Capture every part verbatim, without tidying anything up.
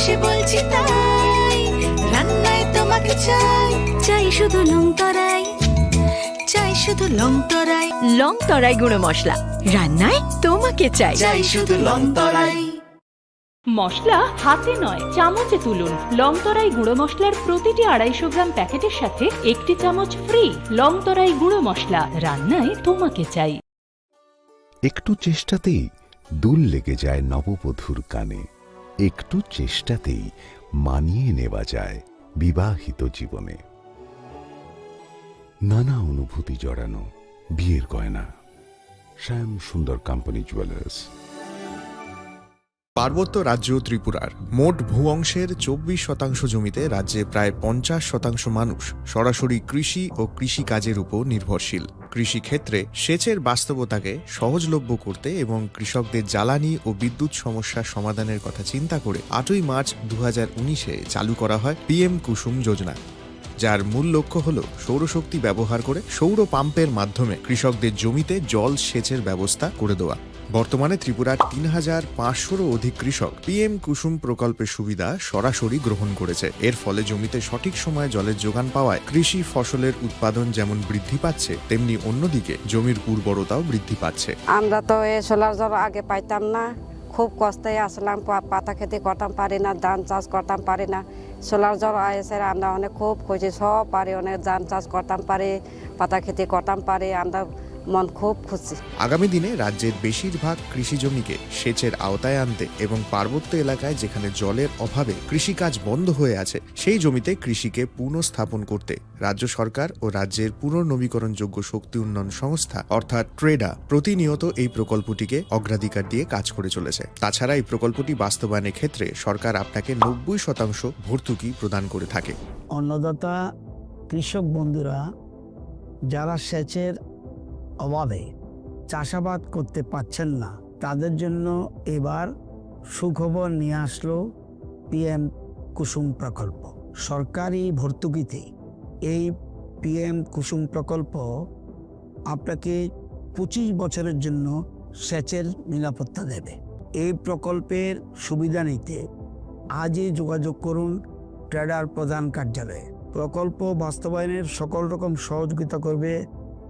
সে বলছি তাই, রান্নায় তোমাকে চাই। চাই শুধু লং তরাই, চাই শুধু লং তরাই। লং তরাই গুঁড়ো মশলা, রান্নায় তোমাকে চাই। চাই শুধু লং তরাই। মশলা হাতে নয়, চামচে তুলুন। লং তরাই গুঁড়ো মশলার প্রতিটি আড়াইশো গ্রাম প্যাকেটের সাথে একটি চামচ ফ্রি। লং তরাই গুঁড়ো মশলা, রান্নায় তোমাকে চাই। একটু চেষ্টাতেই দুল লেগে যায় নববধূর কানে। একটু চেষ্টাতেই মানিয়ে নেওয়া যায় বিবাহিত জীবনে। নানা অনুভূতি জড়ানো বিয়ের গয়না। শ্যাম সুন্দর কোম্পানি জুয়েলার্স। পার্বত্য রাজ্য ত্রিপুরার মোট ভূ অংশের চব্বিশ শতাংশ জমিতে রাজ্যে প্রায় পঞ্চাশ শতাংশ মানুষ সরাসরি কৃষি ও কৃষিকাজের উপর নির্ভরশীল। কৃষিক্ষেত্রে সেচের বাস্তবতাকে সহজলভ্য করতে এবং কৃষকদের জ্বালানি ও বিদ্যুৎ সমস্যা সমাধানের কথা চিন্তা করে আটই মার্চ দু হাজার উনিশে চালু করা হয় পিএম কুসুম যোজনা, যার মূল লক্ষ্য হল সৌরশক্তি ব্যবহার করে সৌর পাম্পের মাধ্যমে কৃষকদের জমিতে জল সেচের ব্যবস্থা করে দেওয়া। বর্তমানে ত্রিপুরার তিন হাজার পাঁচশোরও অধিক কৃষক পিএম কুসুম প্রকল্পের সুবিধা সরাসরি গ্রহণ করেছে। এর ফলে জমিতে সঠিক সময়ে জলের যোগান পাওয়ায় কৃষি ফসলের উৎপাদন যেমন বৃদ্ধি পাচ্ছে, তেমনি অন্যদিকে জমির উর্বরতাও বৃদ্ধি পাচ্ছে। আমরা তো এই সোলার জল আগে পাইতাম না, খুব কষ্টে আসলাম, পা-, পাতা খেতি করতাম পারি না, ধান চাষ করতাম পারি না। সোলার জল আইসে আমরা অনেক খুব খুশি, সব পারি, অনেক ধান চাষ করতাম পারি, পাতা খেতি করতাম পারি, আমরা মন খুব খুশি। আগামী দিনে রাজ্যের বেশিরভাগ কৃষি জমিকে সেচের আওতায় আনতে এবং পার্বত্য এলাকায় যেখানে জলের অভাবে কৃষিকাজ বন্ধ হয়ে আছে, সেই জমিতে কৃষিকে পুনঃস্থাপন করতে রাজ্য সরকার ও রাজ্যের পুনর্নবীকরণযোগ্য শক্তি উন্নয়ন সংস্থা অর্থাৎ ট্রেডা প্রতিনিয়ত এই প্রকল্পটিকে অগ্রাধিকার দিয়ে কাজ করে চলেছে। তাছাড়া এই প্রকল্পটি বাস্তবায়নের ক্ষেত্রে সরকার আপনাকে নব্বই শতাংশ ভর্তুকি প্রদান করে থাকে। অন্নদাতা কৃষক বন্ধুরা যারা সেচের অভাবে চাষাবাদ করতে পারছেন না, তাদের জন্য এবার সুখবর নিয়ে আসলো পিএম কুসুম প্রকল্প। সরকারি ভর্তুকিতে এই পিএম কুসুম প্রকল্প আপনাকে পঁচিশ বছরের জন্য সেচের নিরাপত্তা দেবে। এই প্রকল্পের সুবিধা নিতে আজই যোগাযোগ করুন ট্রেডার প্রধান কার্যালয়ে। প্রকল্প বাস্তবায়নের সকল রকম সহযোগিতা করবে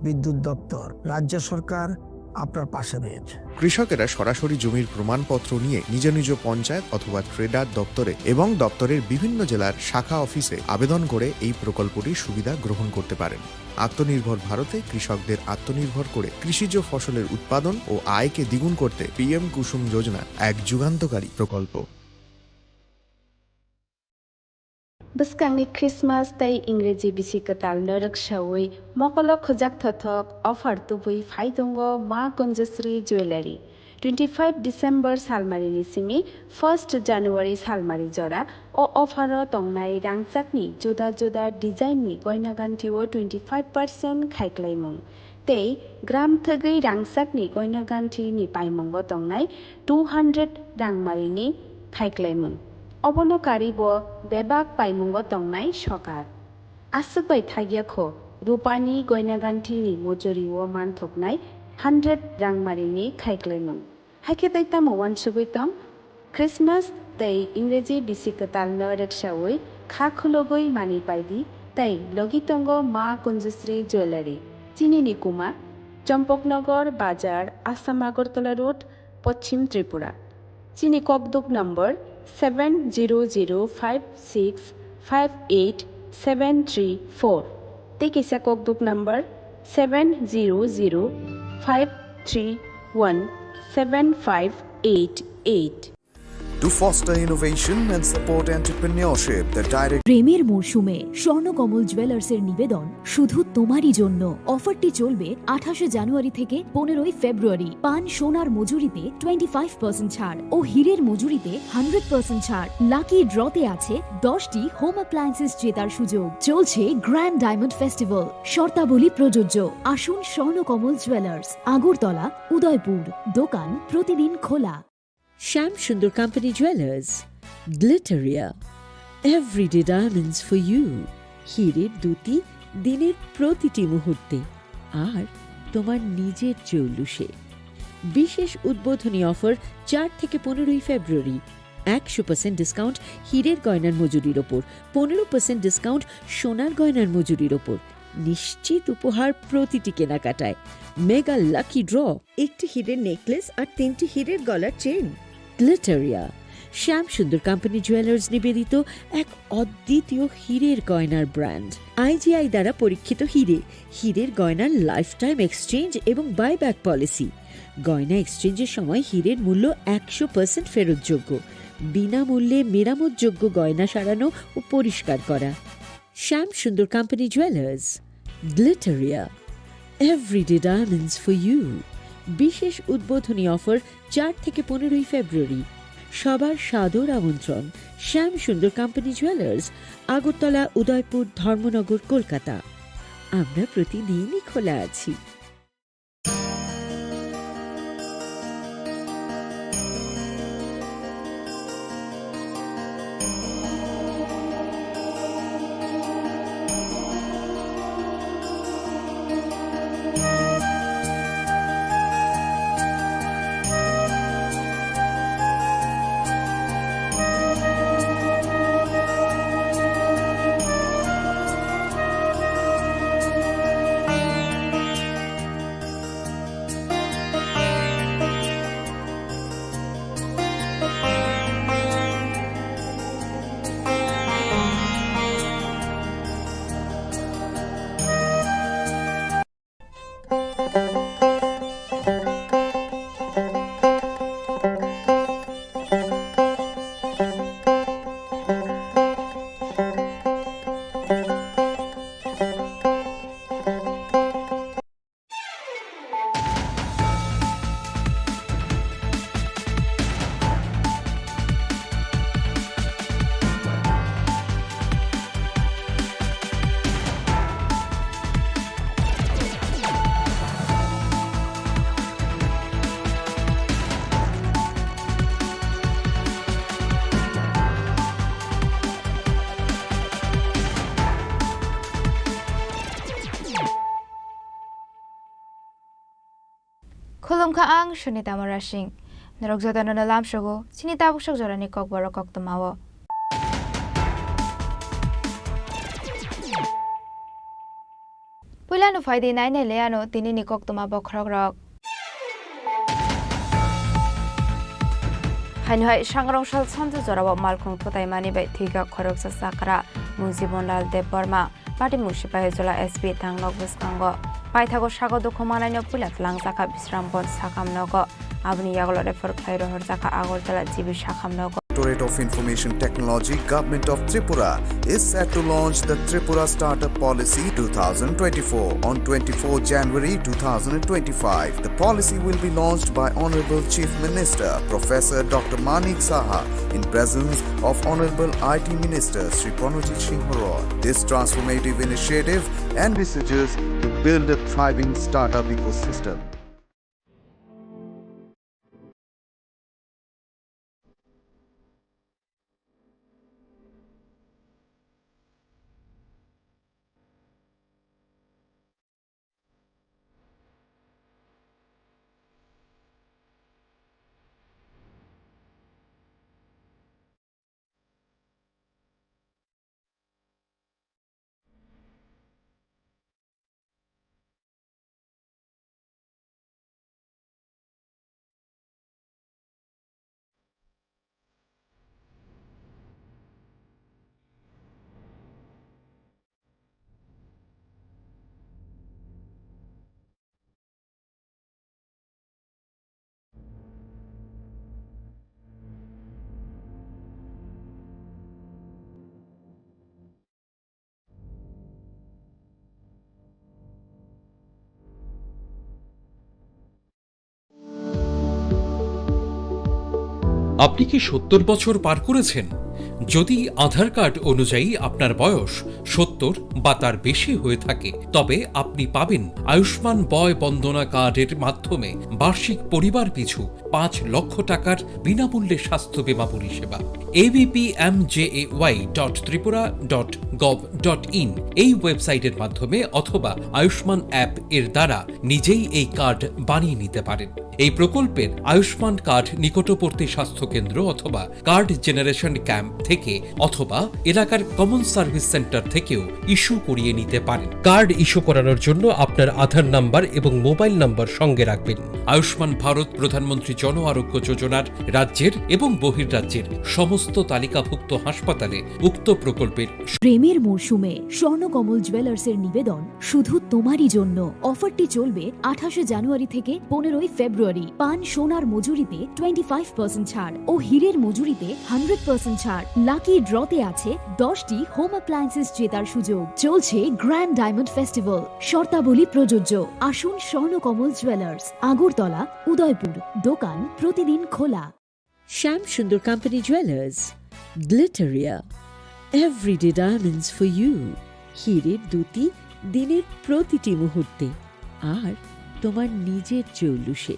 বিদ্যুৎ দপ্তর। রাজ্য সরকার আপনার পাশে রয়েছে। কৃষকেরা সরাসরি জমির প্রমাণপত্র নিয়ে নিজ নিজ পঞ্চায়েত অথবা ট্রেডার দপ্তরে এবং দপ্তরের বিভিন্ন জেলার শাখা অফিসে আবেদন করে এই প্রকল্পটির সুবিধা গ্রহণ করতে পারেন। আত্মনির্ভর ভারতে কৃষকদের আত্মনির্ভর করে কৃষিজ ফসলের উৎপাদন ও আয়কে দ্বিগুণ করতে পিএম কুসুম যোজনা এক যুগান্তকারী প্রকল্প। Bwskangni Christmas tei Ingreji bisi kwtalno rwksaui mokolo khwjak thothok offer tubui phai tongo Ma Kunjasri Jewellery. Twenty five December salmarini simi first January salmari jora o offer o tongnai rangchakni juda juda design ni goina ganthi o twenty five percent khaiklaimung. Tei gram thwgwi rangchakni goina ganthini paimungo tongnai two hundred rangmarini khaiklaimung. Obono karwi bo bebak paimungo tongnai sokar. Aswk bai thagya kho, rupani goina ganthini mujuri o manthoknai hundred rangmarini khaiklaimung. Haikhe tei tamo uansugwi tong? Christmas tei Ingreji bisi kwtalno rwksaui kha khulugwi manwi paidi tei logi tongo Ma Kunjasri Jewellery. Chini ni kuma Champaknagar Bazar, Assam Agartala Road, Poschim Tripura. Chini kokduk number seven zero zero five six five eight seven three four. Tei kisa kokduk number seven zero zero five three one seven five eight eight. To foster innovation and support entrepreneurship, the direct প্রেমের মরশুমে স্বর্ণকমল জুয়েলার্সের নিবেদন শুধু তোমারই জন্য। অফারটি চলবে আঠাশে জানুয়ারি থেকে পনেরোই ফেব্রুয়ারি। পান সোনার মজুরিতে টোয়েন্টি ফাইভ পার্সেন্ট ছাড় ও হীরের মজুরিতে হান্ড্রেড পার্সেন্ট ছাড়। লাকি ড্রতে আছে দশটি হোম অ্যাপ্লায়েন্সেস জেতার সুযোগ। চলছে গ্র্যান্ড ডায়মন্ড ফেস্টিভ্যাল, শর্তাবলী প্রযোজ্য। আসুন স্বর্ণকমল জুয়েলার্স, আগরতলা, উদয়পুর। দোকান প্রতিদিন খোলা। Shyam Sundar company jewellers, Glitteria, everyday diamonds for you. হীরের দ্যুতি দিনের প্রতিটি মুহূর্তে আর তোমার নিজের জৌলুসে। বিশেষ উদ্বোধনী অফার চার থেকে পনেরোই ফেব্রুয়ারি। একশো পার্সেন্ট ডিসকাউন্ট হীরের গয়নার মজুরির ওপর, পনেরো পার্সেন্ট ডিসকাউন্ট সোনার গয়নার মজুরির ওপর। নিশ্চিত উপহার প্রতিটি কেনাকাটায়। মেগা লাকি ড্র, একটি হীরের নেকলেস আর তিনটি হীরের গলার চেইন। গ্লিটারিয়া, শ্যাম সুন্দর কোম্পানি জুয়েলার্স নিবেদিত এক অদ্বিতীয় হীরের গয়নার ব্র্যান্ড। আইজিআই দ্বারা পরীক্ষিত হীরে, হীরের গয়নার লাইফ টাইম এক্সচেঞ্জ এবং বাইব্যাক পলিসি। গয়না এক্সচেঞ্জের সময় হীরের মূল্য একশো পার্সেন্ট ফেরতযোগ্য, বিনামূল্যে মেরামতযোগ্য গয়না সারানো ও পরিষ্কার করা। Shyam Sundar company jewellers, Glitteria, everyday diamonds for you. বিশেষ উদ্বোধনী অফার চার থেকে পনেরোই ফেব্রুয়ারি। সবার সাদর আমন্ত্রণ। শ্যাম সুন্দর কোম্পানি জুয়েলার্স, আগরতলা, উদয়পুর, ধর্মনগর, কলকাতা। আমরা প্রতিদিনই খোলা আছি। Khulumkha ang Sunita Murasing. Norok jotono no lamsogo chini tabuk sok jorani kokborok koktwmao. Puila no phaidi nainai le ano tinini koktwma bokhorokrok. Haino hai sangrong sal sanju jorao malkhung thutaimani bai thwikha khoroksa chakra Mujimonlal Debbarma. Patimung Sipahijola S P thangnok bwskango paithago sago dukhu manaino puila twlangjakha Bisramganj sakham nogo. Aboni yagulo refer khlai rohorjakha Agartala G B sakham nogo. Directorate of Information Technology, Government of Tripura is set to launch the Tripura Startup Policy two thousand twenty-four on twenty-four January two thousand twenty-five. The policy will be launched by Honorable Chief Minister Professor Doctor Manik Saha in presence of Honorable I T Minister Shri Pranajit Singh Roy. This transformative initiative envisages to build a thriving startup ecosystem. আপনি কি সত্তর বছর পার করেছেন? যদি আধার কার্ড অনুযায়ী আপনার বয়স সত্তর বা তার বেশি হয়ে থাকে, তবে আপনি পাবেন আয়ুষ্মান বয় বন্দনা কার্ডের মাধ্যমে বার্ষিক পরিবার পিছু পাঁচ লক্ষ টাকার বিনামূল্যে স্বাস্থ্য বীমা পরিষেবা। ABPMJAY dot Tripura dot gov dot in এই ওয়েবসাইটের মাধ্যমে অথবা আয়ুষ্মান অ্যাপ এর দ্বারা নিজেই এই কার্ড বানিয়ে নিতে পারেন। এই প্রকল্পের আয়ুষ্মান কার্ড নিকটবর্তী স্বাস্থ্যকেন্দ্র অথবা কার্ড জেনারেশন ক্যাম্প থেকে অথবা এলাকার কমন সার্ভিস সেন্টার থেকেও ইস্যু করিয়ে নিতে পারেন। কার্ড ইস্যু করানোর জন্য আপনার আধার নাম্বার এবং মোবাইল নাম্বার সঙ্গে রাখবেন। আয়ুষ্মান ভারত প্রধানমন্ত্রী জন আরোগ্য যোজনার রাজ্যের এবং বহির্রাজ্যের সমস্ত তালিকাভুক্ত হাসপাতালে উক্ত প্রকল্পের প্রেমের মরশুমে স্বর্ণকমল জুয়েলার্সের নিবেদন শুধু তোমারই জন্য। অফারটি চলবে আঠাশে জানুয়ারি থেকে পনেরোই ফেব্রুয়ারি। পান সোনার মজুরিতে টোয়েন্টি ফাইভ পার্সেন্ট ছাড় ও হীরের মজুরিতে হান্ড্রেড পার্সেন্ট ছাড়। লাকি ড্রতে আছে দশটি হোম অ্যাপ্লায়েন্সেস জেতার সুযোগ। চলছে গ্র্যান্ড ডায়মন্ড ফেস্টিভ্যাল, শর্তাবলী প্রযোজ্য। আসুন স্বর্ণকমল জুয়েলার্স, আগরতলা, উদয়পুর। দোকান প্রতিদিন খোলা। Shyam Sundar company jewellers, Glitteria, everyday diamonds for you. হীরের দ্যুতি দিনের প্রতিটি মুহূর্তে, আর তোমার নিজের জৌলুসে।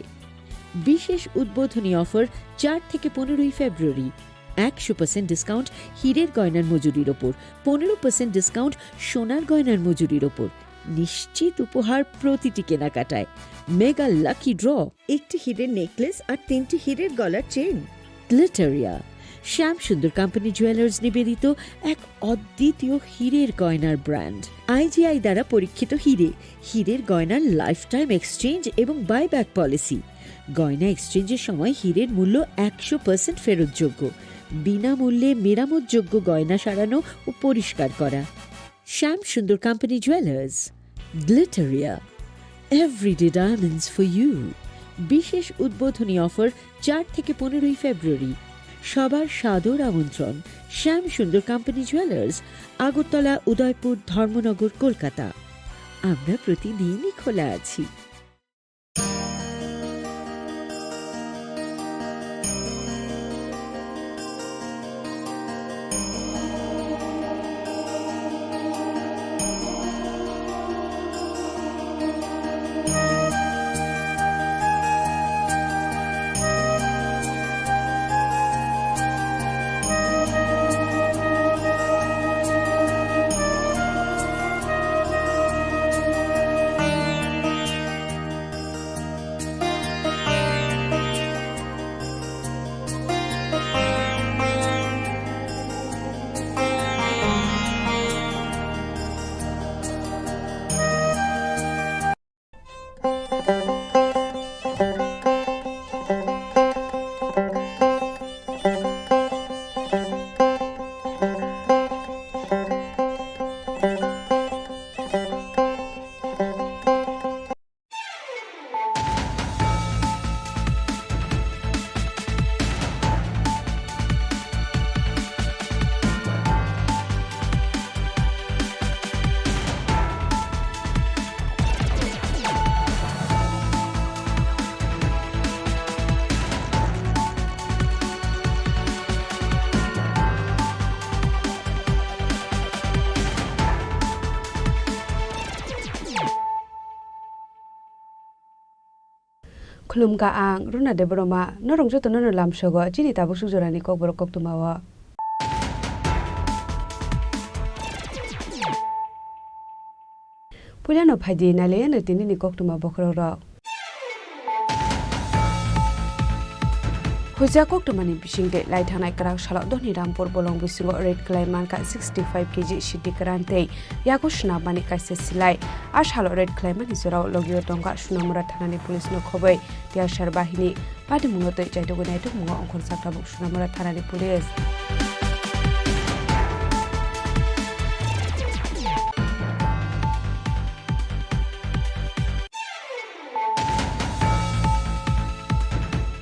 বিশেষ উদ্বোধনী অফার চার থেকে পনেরোই ফেব্রুয়ারি। একশো পার্সেন্ট ডিসকাউন্ট হীরের গয়নার মজুরির ওপর, পনেরো পার্সেন্ট ডিসকাউন্ট সোনার গয়নার মজুরির ওপর। নিশ্চিত উপহার প্রতিটি কেনাকাটায়। মেগা লাকি ড্র, একটি হীরের নেকলেস আর তিনটি হীরের গলার চেইন। গ্লিটারিয়া, শ্যাম সুন্দর কোম্পানি জুয়েলার্স নিবেদিত এক অদ্বিতীয় হীরের গয়নার ব্র্যান্ড। আইজিআই দ্বারা পরীক্ষিত হীরে, হীরের গয়নার লাইফ টাইম এক্সচেঞ্জ এবং বাইব্যাক পলিসি। গয়না এক্সচেঞ্জের সময় হীরের মূল্য একশো পার্সেন্ট ফেরতযোগ্য, বিনামূল্যে মেরামতযোগ্য গয়না সারানো ও পরিষ্কার করা। Shyam Sundar company jewellers, Glitteria, everyday diamonds for you. বিশেষ উদ্বোধনী অফার চার থেকে পনেরোই ফেব্রুয়ারি। সবার সাদর আমন্ত্রণ। শ্যাম সুন্দর কোম্পানি জুয়েলার্স, আগরতলা, উদয়পুর, ধর্মনগর, কলকাতা। আমরা প্রতিদিনই খোলা আছি। Khulumkha ang Runa Debbarma, norok jotono no lamsogo chini tabuk suk jorani kokborok koktwma o. Puilano phaidi nailaiano tinini koktwma bokhorok rok. Huijak koktwmani bisingtwi lai thangnai kwrak salo Dhoni Rampur bolong bisingo raid khlai mankha sixty five K G sidi kwran tei yago swnamani kaisa silai. A salo raid khlaimani jorao logio tongkha Sonamura thanani police no khobwi tiyar sar bahini. Patimungno tei chaitugwi naitukmungo ongkhorjak tabuk Sonamura thanani police.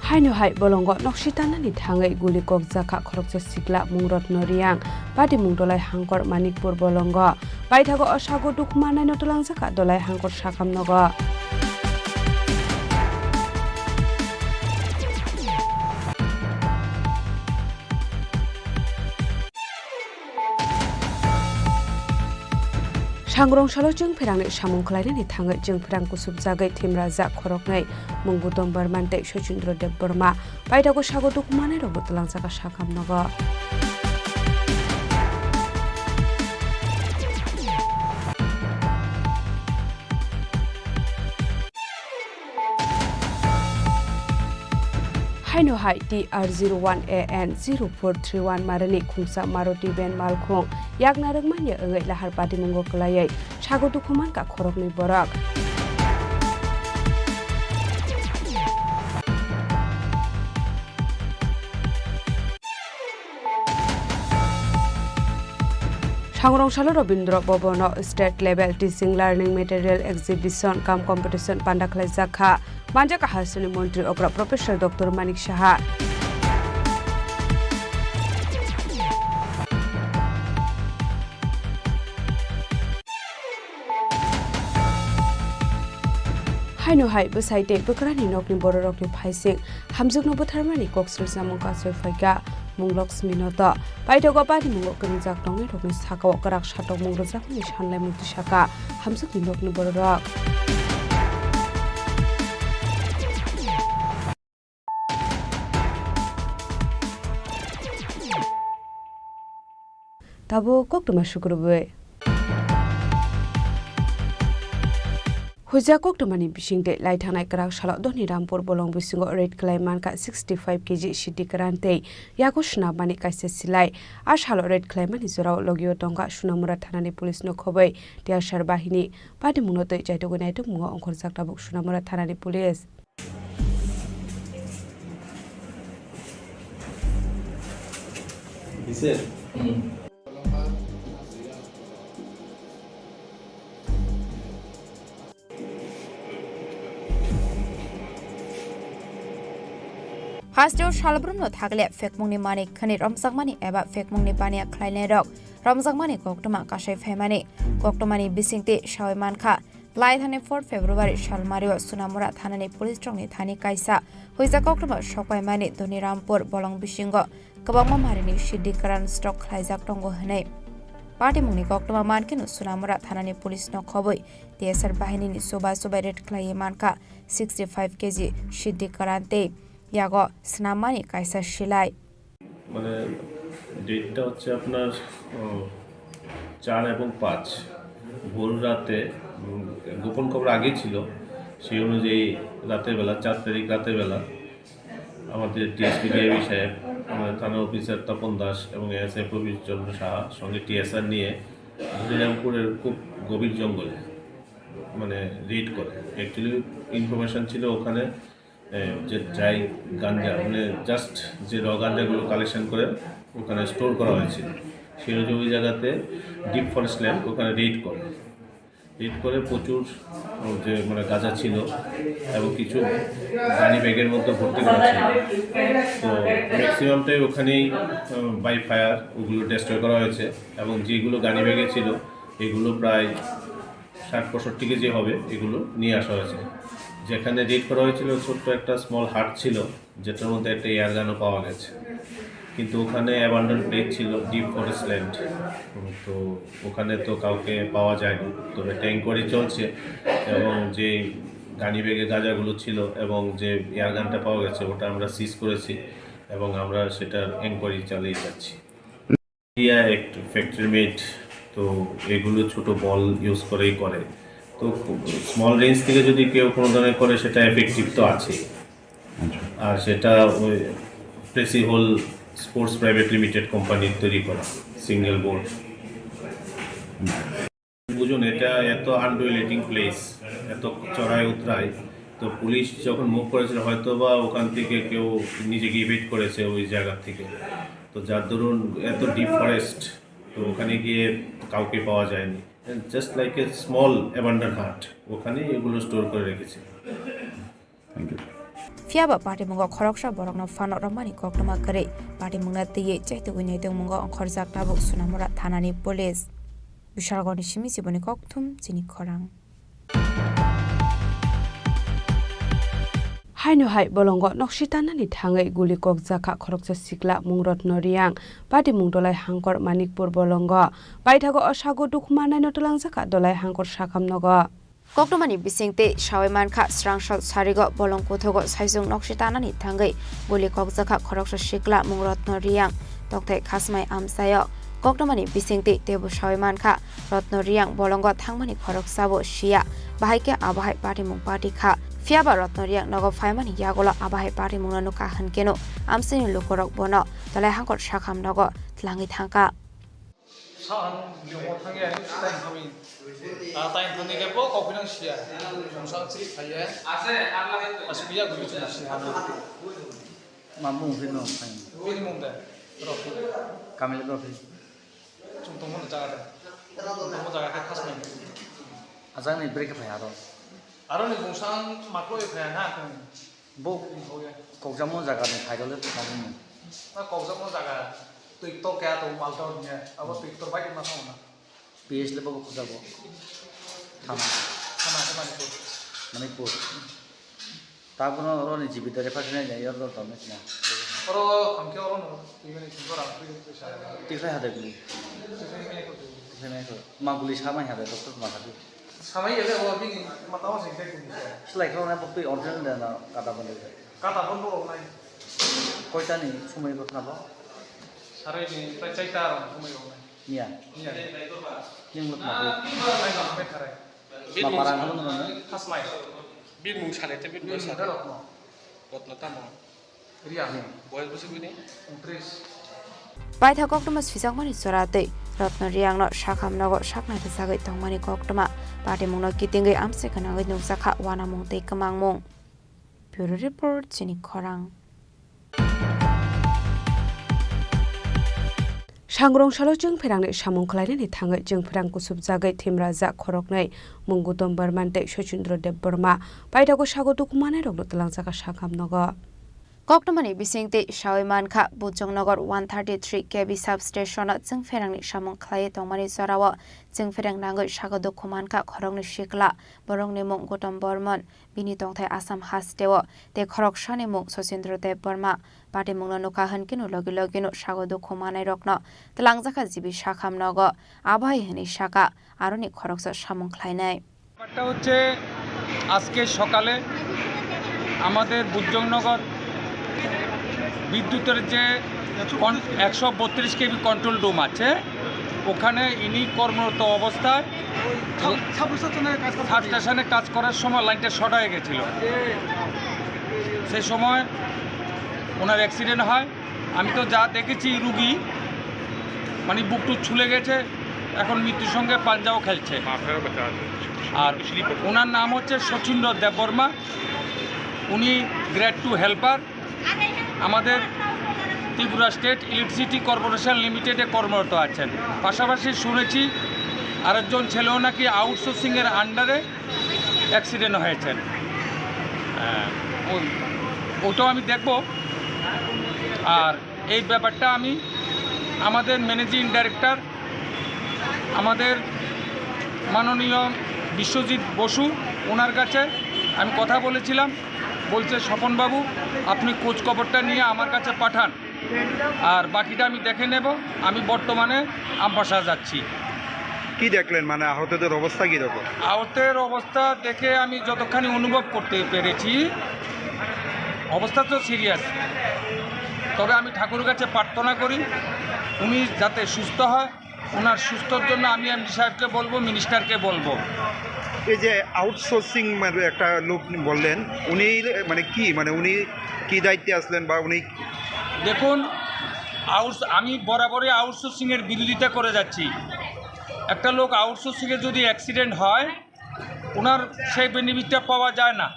Haino hai bolongo noksi tanani thangwi guli kokjakha khoroksa sikla mung Rotno Riyang, patimung Dolai Hangkor Manikpur bolongo. Paithago o sago dukhu mannaino twlangjakha Dolai Hangkor sakam nogo. Sangrong salo chwng pherangni samung khlainani thangwi chwng pherang kusubjagwi thimrajak khoroknwi Mungbutom Barman tei Sochindro Debbarma. Paithago sago dukhu manwi rokbo twlangjak sakam nogo. Haino hai T R zero one A N zero four three one marini khungsa Maruti van malkhung yakna rwngmani wngwi lahar patimungo kwlaiwi sago dukhu mankha khoroknwi borok. Sangrong salo Rabindra Bhavan o State Level Teaching Learning Material Exhibition cum Competition panda khlaijak kha. Manjak kha Hasteni Montri okra Professor Doctor Manik Saha. Haino hai bwsai tei bwkrani nokni bororokni phaising hamjwkno butharmani kok swrwngsamung kasui phaikha Mung Laxmi no to. Paithago patimungo kwrwngjak tongnairokni sakao kwrak satokmung rwjakmani sanlaimung tisakha hamjwkni nokni bororok. Tabuk koktwma sukrubwi. Huijak koktwmani bisingtwi lai thangnai kwrak salo Dhonirampur bolong bisingo raid khlai mankha sixty five K G siddi kwran tei yago swnamani kaisa silai. A salo raid khlaimani jorao logio tongkha Sonamura thanani police no khobwi T S R bahini. Patimungno twi chaitugwi naitukmungo ongkhorjak tabuk Sonamura thanani police. Hasteo salbrumno thakle phekmungni manwi khani romjakmani eba phekmungni baniya khlainairok romjakmani koktwma kasai phaimani. Koktwmani bisingtwi sawi mankha, lai thani four February salmario Sonamura thanani police rokni thani kaisa huijak koktwma sokpaimani Dhonirampur bolong bisingo kwbangma marini siddi kwran stock khlaijak tongo hwnwi. Patimungni koktwma mankheno Sonamura thanani police no khobwi T S R bahinini chuba chubai raid khlaiwi mankha sixty five K G siddi kwran tei yago swnammani kaisa silai. মানে ডেটটা হচ্ছে আপনার, উম, চার এবং পাঁচ ভোর রাতে, উম, গোপন খবর আগেই ছিল, সেই অনুযায়ী রাতের বেলা, চার তারিখ রাতের বেলা আমাদের ডিএসপি ডিআইবি সাহেব, আমাদের থানা অফিসার তপন দাস এবং এএসআই প্রবীর চন্দ্র সাহা সঙ্গে টিএসআর নিয়ে হরিরামপুরের খুব গভীর জঙ্গলে মানে রেড করে। অ্যাকচুয়ালি ইনফরমেশন ছিল ওখানে এ, যে ড্রাই গাঞ্জা, মানে, জাস্ট যে র গাঞ্জাগুলো কালেকশন করে ওখানে স্টোর করা হয়েছিল, সেই হচ্ছে ওই জায়গাতে ডিপ ফরেস্ট ল্যান্ড, ওখানে রেড করে। রেড করে প্রচুর, ও, যে, মানে, গাঁজা ছিল এবং কিছু গানি ব্যাগের মধ্যে ভর্তি করা ছিল। তো ম্যাক্সিমামটাই ওখানেই, উম, বাই ফায়ার ওগুলো ডিস্ট্রয় করা হয়েছে এবং যেগুলো গানি ব্যাগে ছিল এগুলো প্রায় ষাট পঁয়ষট্টি কেজি হবে, এগুলো নিয়ে আসা হয়েছে। যেখানে রেড করা হয়েছিল, ছোট্ট একটা স্মল হাট ছিল, যেটার মধ্যে একটা এয়ার গানও পাওয়া গেছে, কিন্তু ওখানে অ্যাবান্ডন প্লেস ছিল, ডিপ ফরেস্ট ল্যান্ড। তো ওখানে তো কাউকে পাওয়া যায়নি। তো একটা এনকোয়ারি চলছে এবং যে গানি ব্যাগে গাঁজাগুলো ছিল এবং যে এয়ার গানটা পাওয়া গেছে, ওটা আমরা সিজ করেছি এবং আমরা সেটার এনকোয়ারি চালিয়ে যাচ্ছি। ইয়া, একটা ফ্যাক্টরি মেড, তো এগুলো ছোট বল ইউজ করেই করে। তো স্মল রেঞ্জ থেকে যদি কেউ কোনো ধরনের করে, সেটা এফেক্টিভ তো আছেই। আচ্ছা। আর সেটা ওই Precihole sports private limited কোম্পানির তৈরি করা সিঙ্গেল বোর্ড। বুঝুন, এটা এত আনডুয়েলেটিং প্লেস, এত চড়াই উতরাই। তো পুলিশ যখন মুভ করেছিল, হয়তো বা ওখান থেকে কেউ নিজেকে ইভেট করেছে ওই জায়গা থেকে। তো যার দরুন এত ডিপ ফরেস্ট, তো ওখানে গিয়ে কাউকে পাওয়া যায়নি। Just like a small abandon হাট, ওখানেই এগুলো স্টোর করে রেখেছে। Thank you. Phiya ba patimungo khoroksa borokno phano romani koktwma kwrwi, patimungno twiwi chaitugwi naitukmungo ongkhorjak tabuk Sonamura thanani police. Bishalgorni simi chiboni kokthum chini khorang. Haino hai bolongo nokshi tanani thangwi guli kokjakha khoroksa sikla mung Rotno Riyang, patimung Dolai Hangkor Manikpur bolongo. Paithago o sago dukhu mannaino twlangjakha Dolai Hangkor sakham nogo. Koktwmani bisingtwi sawi mankha, srangsot sarigo bolong kuthugo saichung nokshi tanani thangwi guli kokjakha khoroksa sikla mung Rotno Riyang, tongthai Khasmai amchaio. Koktwmani bisingtwi teibo sawi mankha, Rotno Riyang bolongo thangmani khoroksa bo siya, bahai khe abo hai patimung pati kha. Phiyaba Rotno Riyang nogo phaimani yagulo abo hai patimungno nukha hwnkhe no amchaini lukurok bono Dolai Hangkor sakham nogo twlangwi thangkha. Sa ang liyong thangya, sa ang thangwi. Ah, ta ang thangwi khe bo kok binang siya. Mungsa chiri khaiya. Ase, ang lai. As biya guri chiri siya. Ma mung ri no phai. Bini mung de. Rok. Kamil rok. Chung tongmo jaga de. Tongmo jaga khe khas nai. Ajang ni break phai aro. Aro ni mungsa ang maklo phai na kang. Bo kokjakma jaga ni title le tamo ni. Na kokjakma jaga twi ktor kaya to mal to niya. Abo twi ktor bai ma thang na. P S le bo kokjak bo. Thana. Thana ke Manipur. Manipur. Ta bono oro ni G B dare phasina ya yor dor dor na. Oro hamke oro no twi mani singko ram twi twi sa. Twi khai hade bi. Twi khai mani ko. Twi khai mani ko. Ma guli sa mai hade doctor ma hade. Samai ya le, o bini mata o sing kai kuni sa. Slai kho na bok twi original da na kata bondo. Kata bondo rok nai. Koita ni sumai rok na bo? Sarai ni prai chaita rok sumai rok nai. Niya. Niya. Ning lut ma bo. Ai ma mai tharai. Ma parang habo no. Khasmai. Bini mung sale te bini mung sale. Rotno. Rotno tamo. Riya. Boyos bwswk bini? Untris. Paitha koktwma swijakmani chora twi Rotno Riyangno sakham nogo saknai rwchagwi tongmani koktwma patimungno kitingwi amchai gwnangwi nukjakha uanamung tei kwmangmung. Bureau Report, Chini Khorang. Sangrong salo chwng pherangni samung khlainani thangwi chwng pherang kusubjagwi thimrajak khoroknwi mung Gautam Barman tei Sachindra Debbarma paithago sago dukhu manairokno twlangjakha sakham nogo. Koktwmani bisingtwi sawi mankha, Bujongnagar one thirty three K V substation-o chwng pherangni samung khlaiwi tongmani jorao chwng pherang nangwi sago dukhu mankha khoroknwi sikla, borokni mung Gautam Barman, bini tongthai Assam hasteo, tei khoroksani mung Sachindra Debbarma. Patimungno nukha hwnkhe no logi logino sago dukhu manairokno twlangjakha G B sakham nogo, abo hai hwnwi sakha, aroni khoroksa samung khlainai. ব্যাপারটা হচ্ছে, আজকে সকালে আমাদের বুজজংনগর বিদ্যুতের যে কন-, একশো বত্রিশ কেভি কন্ট্রোল রুম আছে, ওখানে ইনি কর্মরত অবস্থায় সাব-, সাবস্টেশনে কাজ করতে সাবস্টেশনে কাজ করার সময় লাইনটা শর্ট হয়ে গেছিল। সেই সময় ওনার অ্যাক্সিডেন্ট হয়। আমি তো যা দেখেছি, রুগী মানে বুক টুক ছুলে গেছে, এখন মৃত্যুর সঙ্গে পাঞ্জাও খেলছে। আর ওনার নাম হচ্ছে শচীন্দ্র দেববর্মা, উনি গ্রেড টু হেল্পার, আমাদের ত্রিপুরা স্টেট ইলেকট্রিসিটি কর্পোরেশন লিমিটেডে কর্মরত আছেন। পাশাপাশি শুনেছি আরেকজন ছেলেও নাকি আউটসোর্সিংয়ের আন্ডারে অ্যাক্সিডেন্ট হয়েছেন। হ্যাঁ, ওই, ওটাও আমি দেখব। আর এই ব্যাপারটা আমি আমাদের ম্যানেজিং ডাইরেক্টর, আমাদের মাননীয় বিশ্বজিৎ বসু, ওনার কাছে আমি কথা বলেছিলাম। বলছে, "স্বপনবাবু, আপনি খোঁজ খবরটা নিয়ে আমার কাছে পাঠান।" আর বাকিটা আমি দেখে নেব। আমি বর্তমানে আমবাসা যাচ্ছি। কি দেখলেন, মানে আহতদের অবস্থা কিরকম? আহতের অবস্থা দেখে আমি যতখানি অনুভব করতে পেরেছি, অবস্থা তো সিরিয়াস। তবে আমি ঠাকুরের কাছে প্রার্থনা করি, উনি যাতে সুস্থ হয়। ওনার সুস্থর জন্য আমি এমডি সাহেবকে বলবো, মিনিস্টারকে বলবো। এই যে আউটসোর্সিং মানে একটা লোক বললেন, উনি মানে কি, মানে উনি কি দায়িত্বে আসলেন বা উনি দেখুন, আউটস-, আমি বরাবরই আউটসোর্সিংয়ের বিরোধিতা করে যাচ্ছি। একটা লোক আউটসোর্সিংয়ে যদি অ্যাক্সিডেন্ট হয়, ওনার সেই বেনিফিটটা পাওয়া যায় না।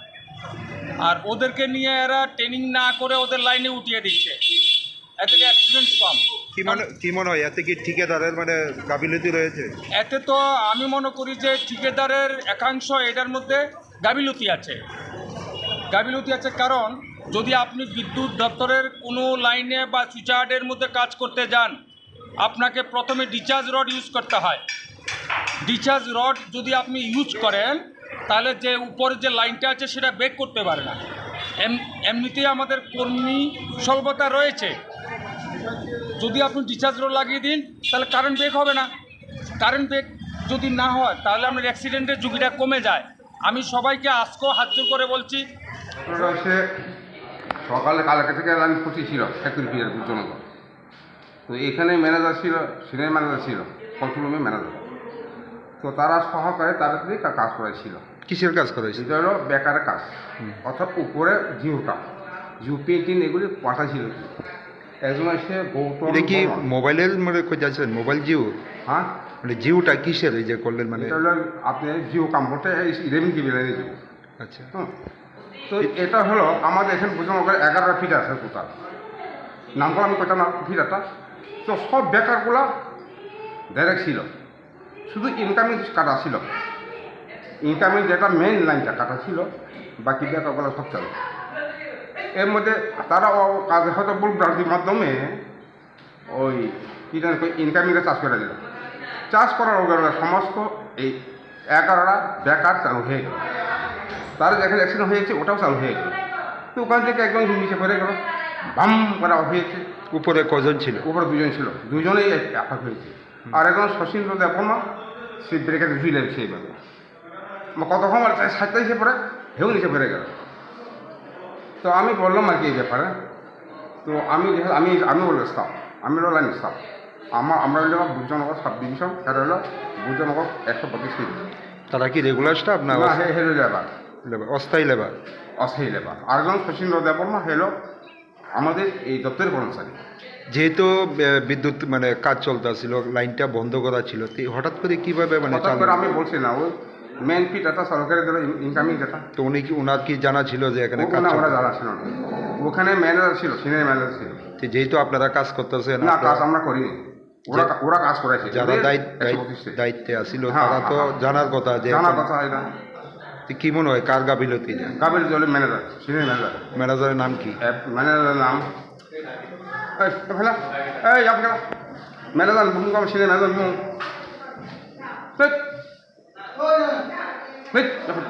আর ওদেরকে নিয়ে এরা ট্রেনিং না করে ওদের লাইনে উঠিয়ে দিচ্ছে, এতে কি অ্যাক্সিডেন্ট কম। কি মনে, কি মনে হয়, এতে কি ঠিকাদারের মানে গাফিলতি রয়েছে? এতে তো আমি মনে করি যে ঠিকাদারের একাংশ এটার মধ্যে গাফিলতি আছে। গাফিলতি আছে, কারণ যদি আপনি বিদ্যুৎ দপ্তরের কোনো লাইনে বা সুইচয়ার্ডের মধ্যে কাজ করতে যান, আপনাকে প্রথমে ডিসচার্জ রড ইউজ করতে হয়। ডিসচার্জ রড যদি আপনি ইউজ করেন, তাহলে যে উপরে যে লাইনটা আছে, সেটা ব্রেক করতে পারে না। এম-, এমনিতেই আমাদের কর্মী স্বল্পতা রয়েছে। যদি আপনি ডিসচার্জ রড লাগিয়ে দিন, তাহলে কারেন্ট ব্রেক হবে না। কারেন্ট ব্রেক যদি না হয়, তাহলে আপনার অ্যাক্সিডেন্টের ঝুঁকিটা কমে যায়। আমি সবাইকে আজকেও হাত জোড় করে বলছি। ঘটনাটা হচ্ছে, সকালে কালকে থেকে লাইন পড়েছিল, এক কুড়ি ফিটের জন্য। তো এখানে ম্যানেজার ছিল, সিনিয়র ম্যানেজার ছিল, কন্ট্রোল রুমে ম্যানেজার। তো তারা সহকারে তাদের দিয়ে কা-, কাজ করাইছিল। কিসের কাজ করাইছিল? এটা হলো বেকার কাজ, হুম। অর্থাৎ উপরে জিওর কাম, জিও পেন্টিং এগুলি পাঠাইছিল কি। একজন এসে গৌতম এটা কি বর্মন। মোবাইলের মানে কই যাচ্ছেন? মোবাইল জিও? হ্যাঁ। মানে জিওটা কিসের এই যে করলেন মানে? এটা হলো আপনি জিও কাম করতে এই রেমিং টিভি লাইনে জিও। আচ্ছা। হুম। তো এটা হলো আমাদের এখানে বুঝলাম ওখানে এগারোটা ফিট আছে টোটাল। নামগুলো আমি কইতাম না ফিট একটা। তো সব বেকারগুলা ডাইরেক্ট ছিল। শুধু ইনকামিং কাটা ছিল। ইনকামিং যেটা মেইন লাইনটা কাটা ছিল, বাকি বেকারগুলো সব চালু। এর মধ্যে তারা ও কাজে হয়তো ভুল ভ্রান্তির মাধ্যমে ওই কি জানি কই ইনকামিংটা চাষ করে দিল। চাষ করার লগে লগে সমস্ত এই এগারোটা বেকার চালু হয়ে গেল। তার যেখানে অ্যাক্সিডেন্ট হয়েছে ওটাও চালু হয়ে গেল। তো ওখান থেকে একদম নিচে পড়ে গেল, বাম করা হয়েছে। উপরে কজন ছিল? উপরে দুজন ছিল, দুজনেই আঘাত হয়েছে। আর একজন শচীন্দ্র দেববর্মা, সে ব্রেকেটে ঝুলে সেই ব্যাপার। কত সময় সাতটা এসে পড়ে, হেউ নিচে পড়ে গেল। তো আমি বললাম আর কি এই ব্যাপারে। তো আমি যেহেতু আমি আমি হলো স্টাফ, আমি হলো লাইন স্টাফ। আমার আমরা হলো বুদ্ধনগর সাব ডিভিশন, তারা হলো বুদ্ধনগর একশো পঁচিশ ফিট। তারা কি রেগুলার স্টাফ না না, অস- হে- হেলো লেবার। লেবার, অস্থায়ী লেবার? অস্থায়ী লেবার। আরেকজন শচীন্দ্র দেববর্মা হেলো আমাদের এই দপ্তরের কর্মচারী। যেহেতু, আহ, বিদ্যুৎ মানে কাজ চলতেছিল, লাইনটা বন্ধ করা ছিল, তো হঠাৎ করে কিভাবে মানে হঠাৎ চালু করে হলো? আমি বলছি না, ওই মেইন ফিট একটা সরকারের ধরো ইন-, ইনকামিং যেটা। তো উনি কি, ওনার কি জানা ছিল যে এখানে ও-, কাজ না, চলবে? ওরা জানা ছিল না। ওখানে ম্যানেজার ছিল, সিনিয়র ম্যানেজার ছিল। তো যেহেতু আপনারা কাজ করতেছেন, না, আপনারা কাজ আমরা করিনি। ওরা যে কা-, ওরা কাজ করাইছে। যারা ওদের দায়িত্ব-, একশো পঁচিশ দায়িত্ব। দায়িত্বে আছিল, হ্যাঁ, তারা হ্যাঁ, তো হ্যাঁ। জানার কথা যে জানার এখন কথা হয় না। তো কি মনে হয়, কার গাফিলতি এটা? গাফিলতি হলো ম্যানেজার, সিনিয়র ম্যানেজার। ম্যানেজারের নাম কি? এ, ম্যানেজারের নাম, এই, ফেলা, এই, আপনি ফেলা। Manager, broom, broom, senior manager, broom. ধ্যাৎ। ধ্যাৎ, এখন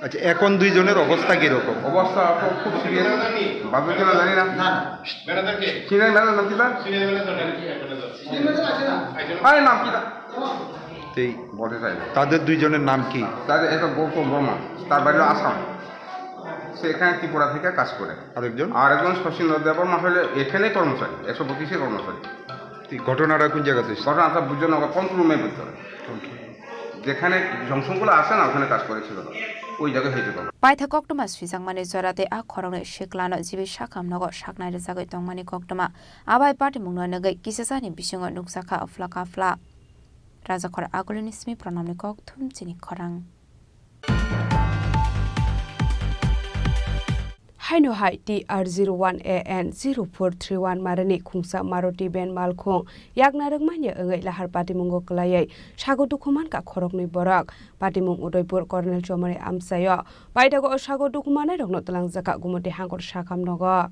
আচ্ছা, এখন দুইজনের অবস্থা কিরকম? অবস্থা তো খুব সিরিয়াস। বাপের জন্য জানি না। না, না। ম্যানেজার কে? সিনিয়র ম্যানেজার নাম কি তার? সিনিয়র ম্যানেজার নাম কি? আরে নাম কি তার? এই বলতে চাই না। তাদের দুইজনের নাম কি? তাদের একটা গৌতম বর্মা, তার বাড়ি হলো আসাম। সে এখানে ত্রিপুরা থেকে কাজ করে। আরেকজন? আরেকজন শচীন্দ্র দেববর্মা হলো এখানে কর্মচারী, একশো পঁচিশে কর্মচারী। এই ঘটনাটা কোন জায়গাতে হয়েছে? ঘটনা আপনার বুঝছেন, ওখানে কন্ট্রোল রুমের ভিতরে। Control room. যেখানে জংশনগুলো আছে না, ওখানে কাজ করেছিল, ওই জায়গায় হয়েছে ঘটনা। Paithak koktwma swijakmani jora tei a khoroknwi siklano jibi sakhamnogo saknai rwjagwi tongmani koktwma. Abai patimungno nugwi kisasani bisingo nukjakha aphla kaphla. Rajakhor Agulini simi Pranamni kokthum chini khorang. Haino hai T R zero one A N zero four three one marini khungsa Maruti van malkhung yakna rwkmanya wngwi lahar patimungo kwlaiwi sago dukhu mankha khoroknwi borok. Patimung Udaipur Colonel Chomani amchaio paithago o sago dukhu mannairokno twlangjakha Gumoti Hangkor Sakham nogo.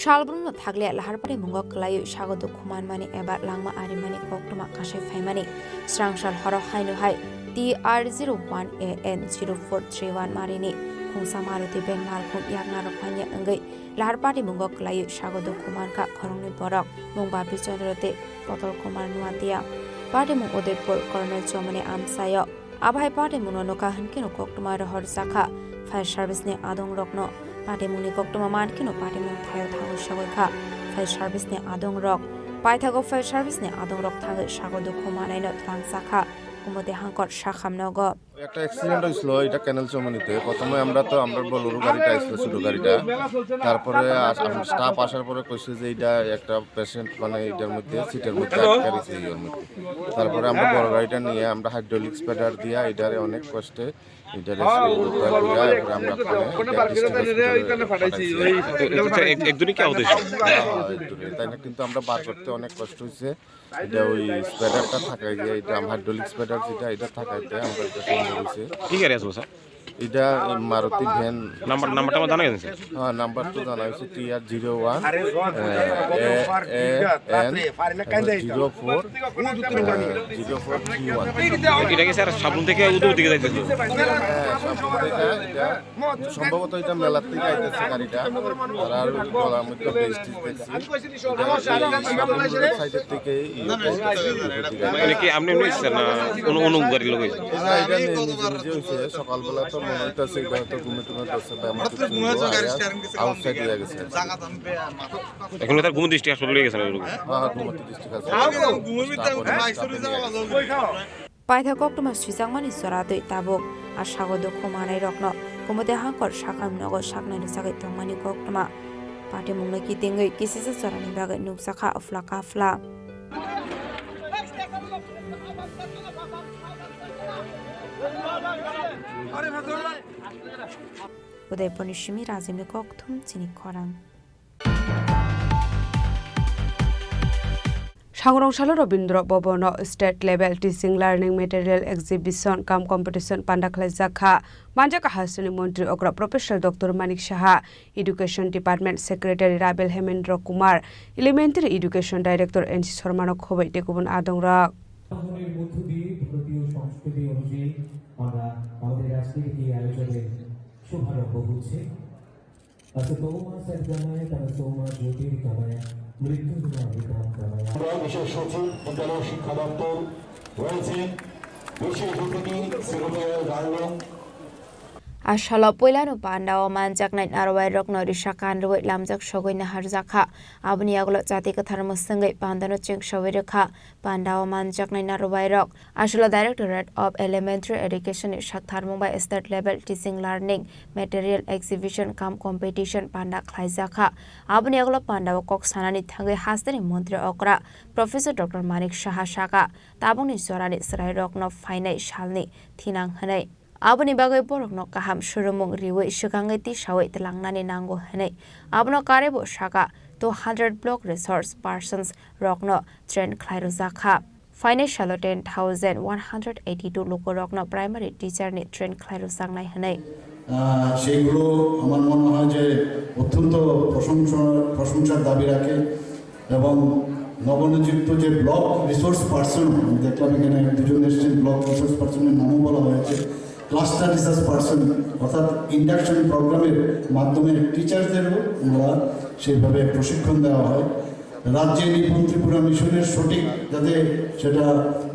Salbrumno thakle lahar patimungo kwlaiwi sago dukhu manmani eba langma arimani koktwma kasai phaimani. Srangsal horo haino hai T R zero one A N zero four three one marini khungsa Maruti van malkhung yakna rwkmanya wngwi lahar patimungo kwlaiwi sago dukhu mankha khoroknwi borok, mung Bapi Chandra tei Potol Kumar Nuatia. Patimung Udaipur Colonel Chomani amchaio. Abo hai patimungno nukha hwnkhe no koktwma rohorjakha fire service ni adongrokno. Patimungni koktwma man kheno patimung thaio thangwi sogwi kha fire service ni adongrok. Paithago fire service ni adongrok thangwi sago dukhu manaino twlangjakha Gumoti Hangkor Sakham nogo. একটা অ্যাক্সিডেন্ট হয়েছিল এটা ক্যানেল চৌমুহনীতে। প্রথমে আমরা তো, আমরা বোলেরো গাড়িটা আসছিল, ছোট গাড়িটা। তারপরে আস-, আম-, স্টাফ আসার পরে কইছে যে এটা একটা পেশেন্ট, মানে, এটার মধ্যে, সিটের মধ্যে আটকে রয়েছে, ইয়ের মধ্যে। তারপরে আমরা বড় গাড়িটা নিয়ে আমরা হাইড্রোলিক স্প্রেডার দিয়ে এটারে অনেক কষ্টে এটারে উদ্ধার করে, এরপরে আমরা ওখানে এটা ডিস্ট্রিক্ট হসপিটালে পাঠাইছি। আচ্ছা, এক-, একজনই কি আহত হয়েছে? হ্যাঁ, হ্যাঁ, একজনই। তাই না, কিন্তু আমরা বার করতে অনেক কষ্ট হয়েছে। এটা ওই স্প্রেডারটা থাকায় গিয়ে, এটা হাইড্রোলিক স্প্রেডার যেটা, এটা থাকাইতে আমরা এটা সম্ভব হয়েছে। কি গাড়ি আছে, স্যার? এটা মারুতি ভ্যান। নাম্বার, নাম্বারটা আমার জানা গেছে, স্যার। হ্যাঁ, নাম্বার তো জানা গেছে, T R zero one, A, A, N, zero four, zero four three one. এটা কি, স্যার, সাবরুম থেকে উদয়পুর দিকে যাইতেছে? হ্যাঁ, সাবরুম থেকে এটা সম্ভবত এটা মেলার থেকে আইতেছে গাড়িটা। আর আর ওই গলার মধ্যে বেশ ঠিক দেখছি। এটা এই সামনের সাইডের থেকে এই মানে কি আপনি এমনি এসেছেন না অন্য, অন্য গাড়ির লোক এসেছেন? না, এটা নিয়ে নিজে নিজে হয়েছে। সকালবেলা তো মনে হইতেছে এটা হয়তো ঘুমে টুমে ধরছে বা এমন কিছু হইলো। আর আউটসাইড হয়ে গেছে। এখন তার ঘুম দৃষ্টি হাসপাতালে গেছেন ওই লোক? হ্যাঁ, হ্যাঁ, ঘুমে দৃষ্টি আছে। Staff অনেক, staff নিয়ে গেছে। Paithak koktwma swijakmani chora twi tabuk a sago dukhu manai rokno kumute hangkor sakam nogo saknai rwchagwi tongmani koktwma. Patimungno kitingwi kisisa chorani bagwi nukjakha phla ka phla. Udaipurni simi Rajibni kokthum chini khorang. Sangurong salo Rabindra Bhavan o State Level Teaching Learning Material Exhibition cum Competition panda khlaijak kha. Manjak hasteni Montri okra Professor Doctor Manik Saha, Education Department Secretary Rabel Hemendra Kumar, Elementary Education Director N C Sharma no khoboi tei kubun adongrok. আমরা আমাদের আজকের এই আয়োজনের শুভারম্ভ করছি। আচ্ছা, তৌ মা সদ্গময় তব তৌ মা জ্যোতির্গময়, মৃত্যুঞ্জয় বিক্রম গময়। আমরা বিশেষ সচিব বিদ্যালয় শিক্ষা দপ্তর রয়েছেন, বিশেষ অতিথি শ্রীমতী গার্লং। A salo puilano panda o manjaknai narwai rokno risa kan rwui lamjak sogwi naharjakha. Aboni yagulo chati kwthar mwswngwi pandano chengsaui rwkha. Panda o manjaknai narwai rok aswlo Directorate of Elementary Education ni saktharmung bai State Level Teaching Learning Material Exhibition cum Competition panda khlaijakha. Aboni yagulo panda o kok sanani thangwi hasteni montri okra Professor Doctor Manik Saha saka, tabukni jorani chwrairokno phainai salni thinang hwnwi. Aboni bagwi borokno kaham swrwngmung riui swkangwi tisaui twlangnani nango hwnwi. Abono karwibo saka two hundred block resource persons rokno train khlai rwjakha. Phainai salo ten thousand one hundred eighty two lukurokno primary teacher ni train khlai rwjaknai hwnwi. আহ, সেইগুলো আমার মনে হয় যে অত্যন্ত প্রশংসা, প্রশংসার দাবি রাখে। এবং নবনিযুক্ত যে ব্লক রিসোর্স পার্সন, আমি দেখলাম এখানে দুজন এসেছেন, ব্লক রিসোর্স পার্সনের নামও বলা হয়েছে, ক্লাস্টার রিসোর্স পার্সন, অর্থাৎ ইন্ডাকশন প্রোগ্রামের মাধ্যমে টিচারদেরও ওনারা সেইভাবে প্রশিক্ষণ দেওয়া হয়। রাজ্যে নিপুণ ত্রিপুরা মিশনের সঠিক যাতে সেটা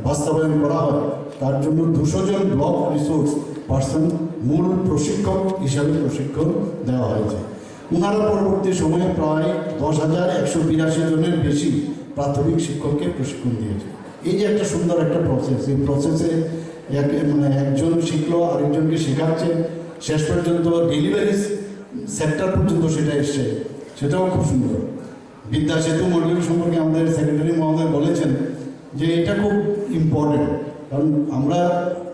বাস্তবায়ন করা হয়, তার জন্য দুশো জন ব্লক রিসোর্স পার্সন মূল প্রশিক্ষক হিসাবে প্রশিক্ষণ দেওয়া হয়েছে। ওনারা পরবর্তী সময়ে প্রায় দশ হাজার একশো বিরাশি জনের বেশি প্রাথমিক শিক্ষককে প্রশিক্ষণ দিয়েছে। এই যে একটা সুন্দর একটা প্রসেস, এই প্রসেসে এক, মানে, একজন শিখলো, আরেকজনকে শেখাচ্ছে, শেষ পর্যন্ত ডেলিভারি সেক্টর পর্যন্ত সেটা এসছে, সেটাও খুব সুন্দর। বিদ্যা সেতু মডিউল সম্পর্কে আমাদের সেক্রেটারি মহোদয় বলেছেন যে এটা খুব ইম্পর্টেন্ট, কারণ আমরা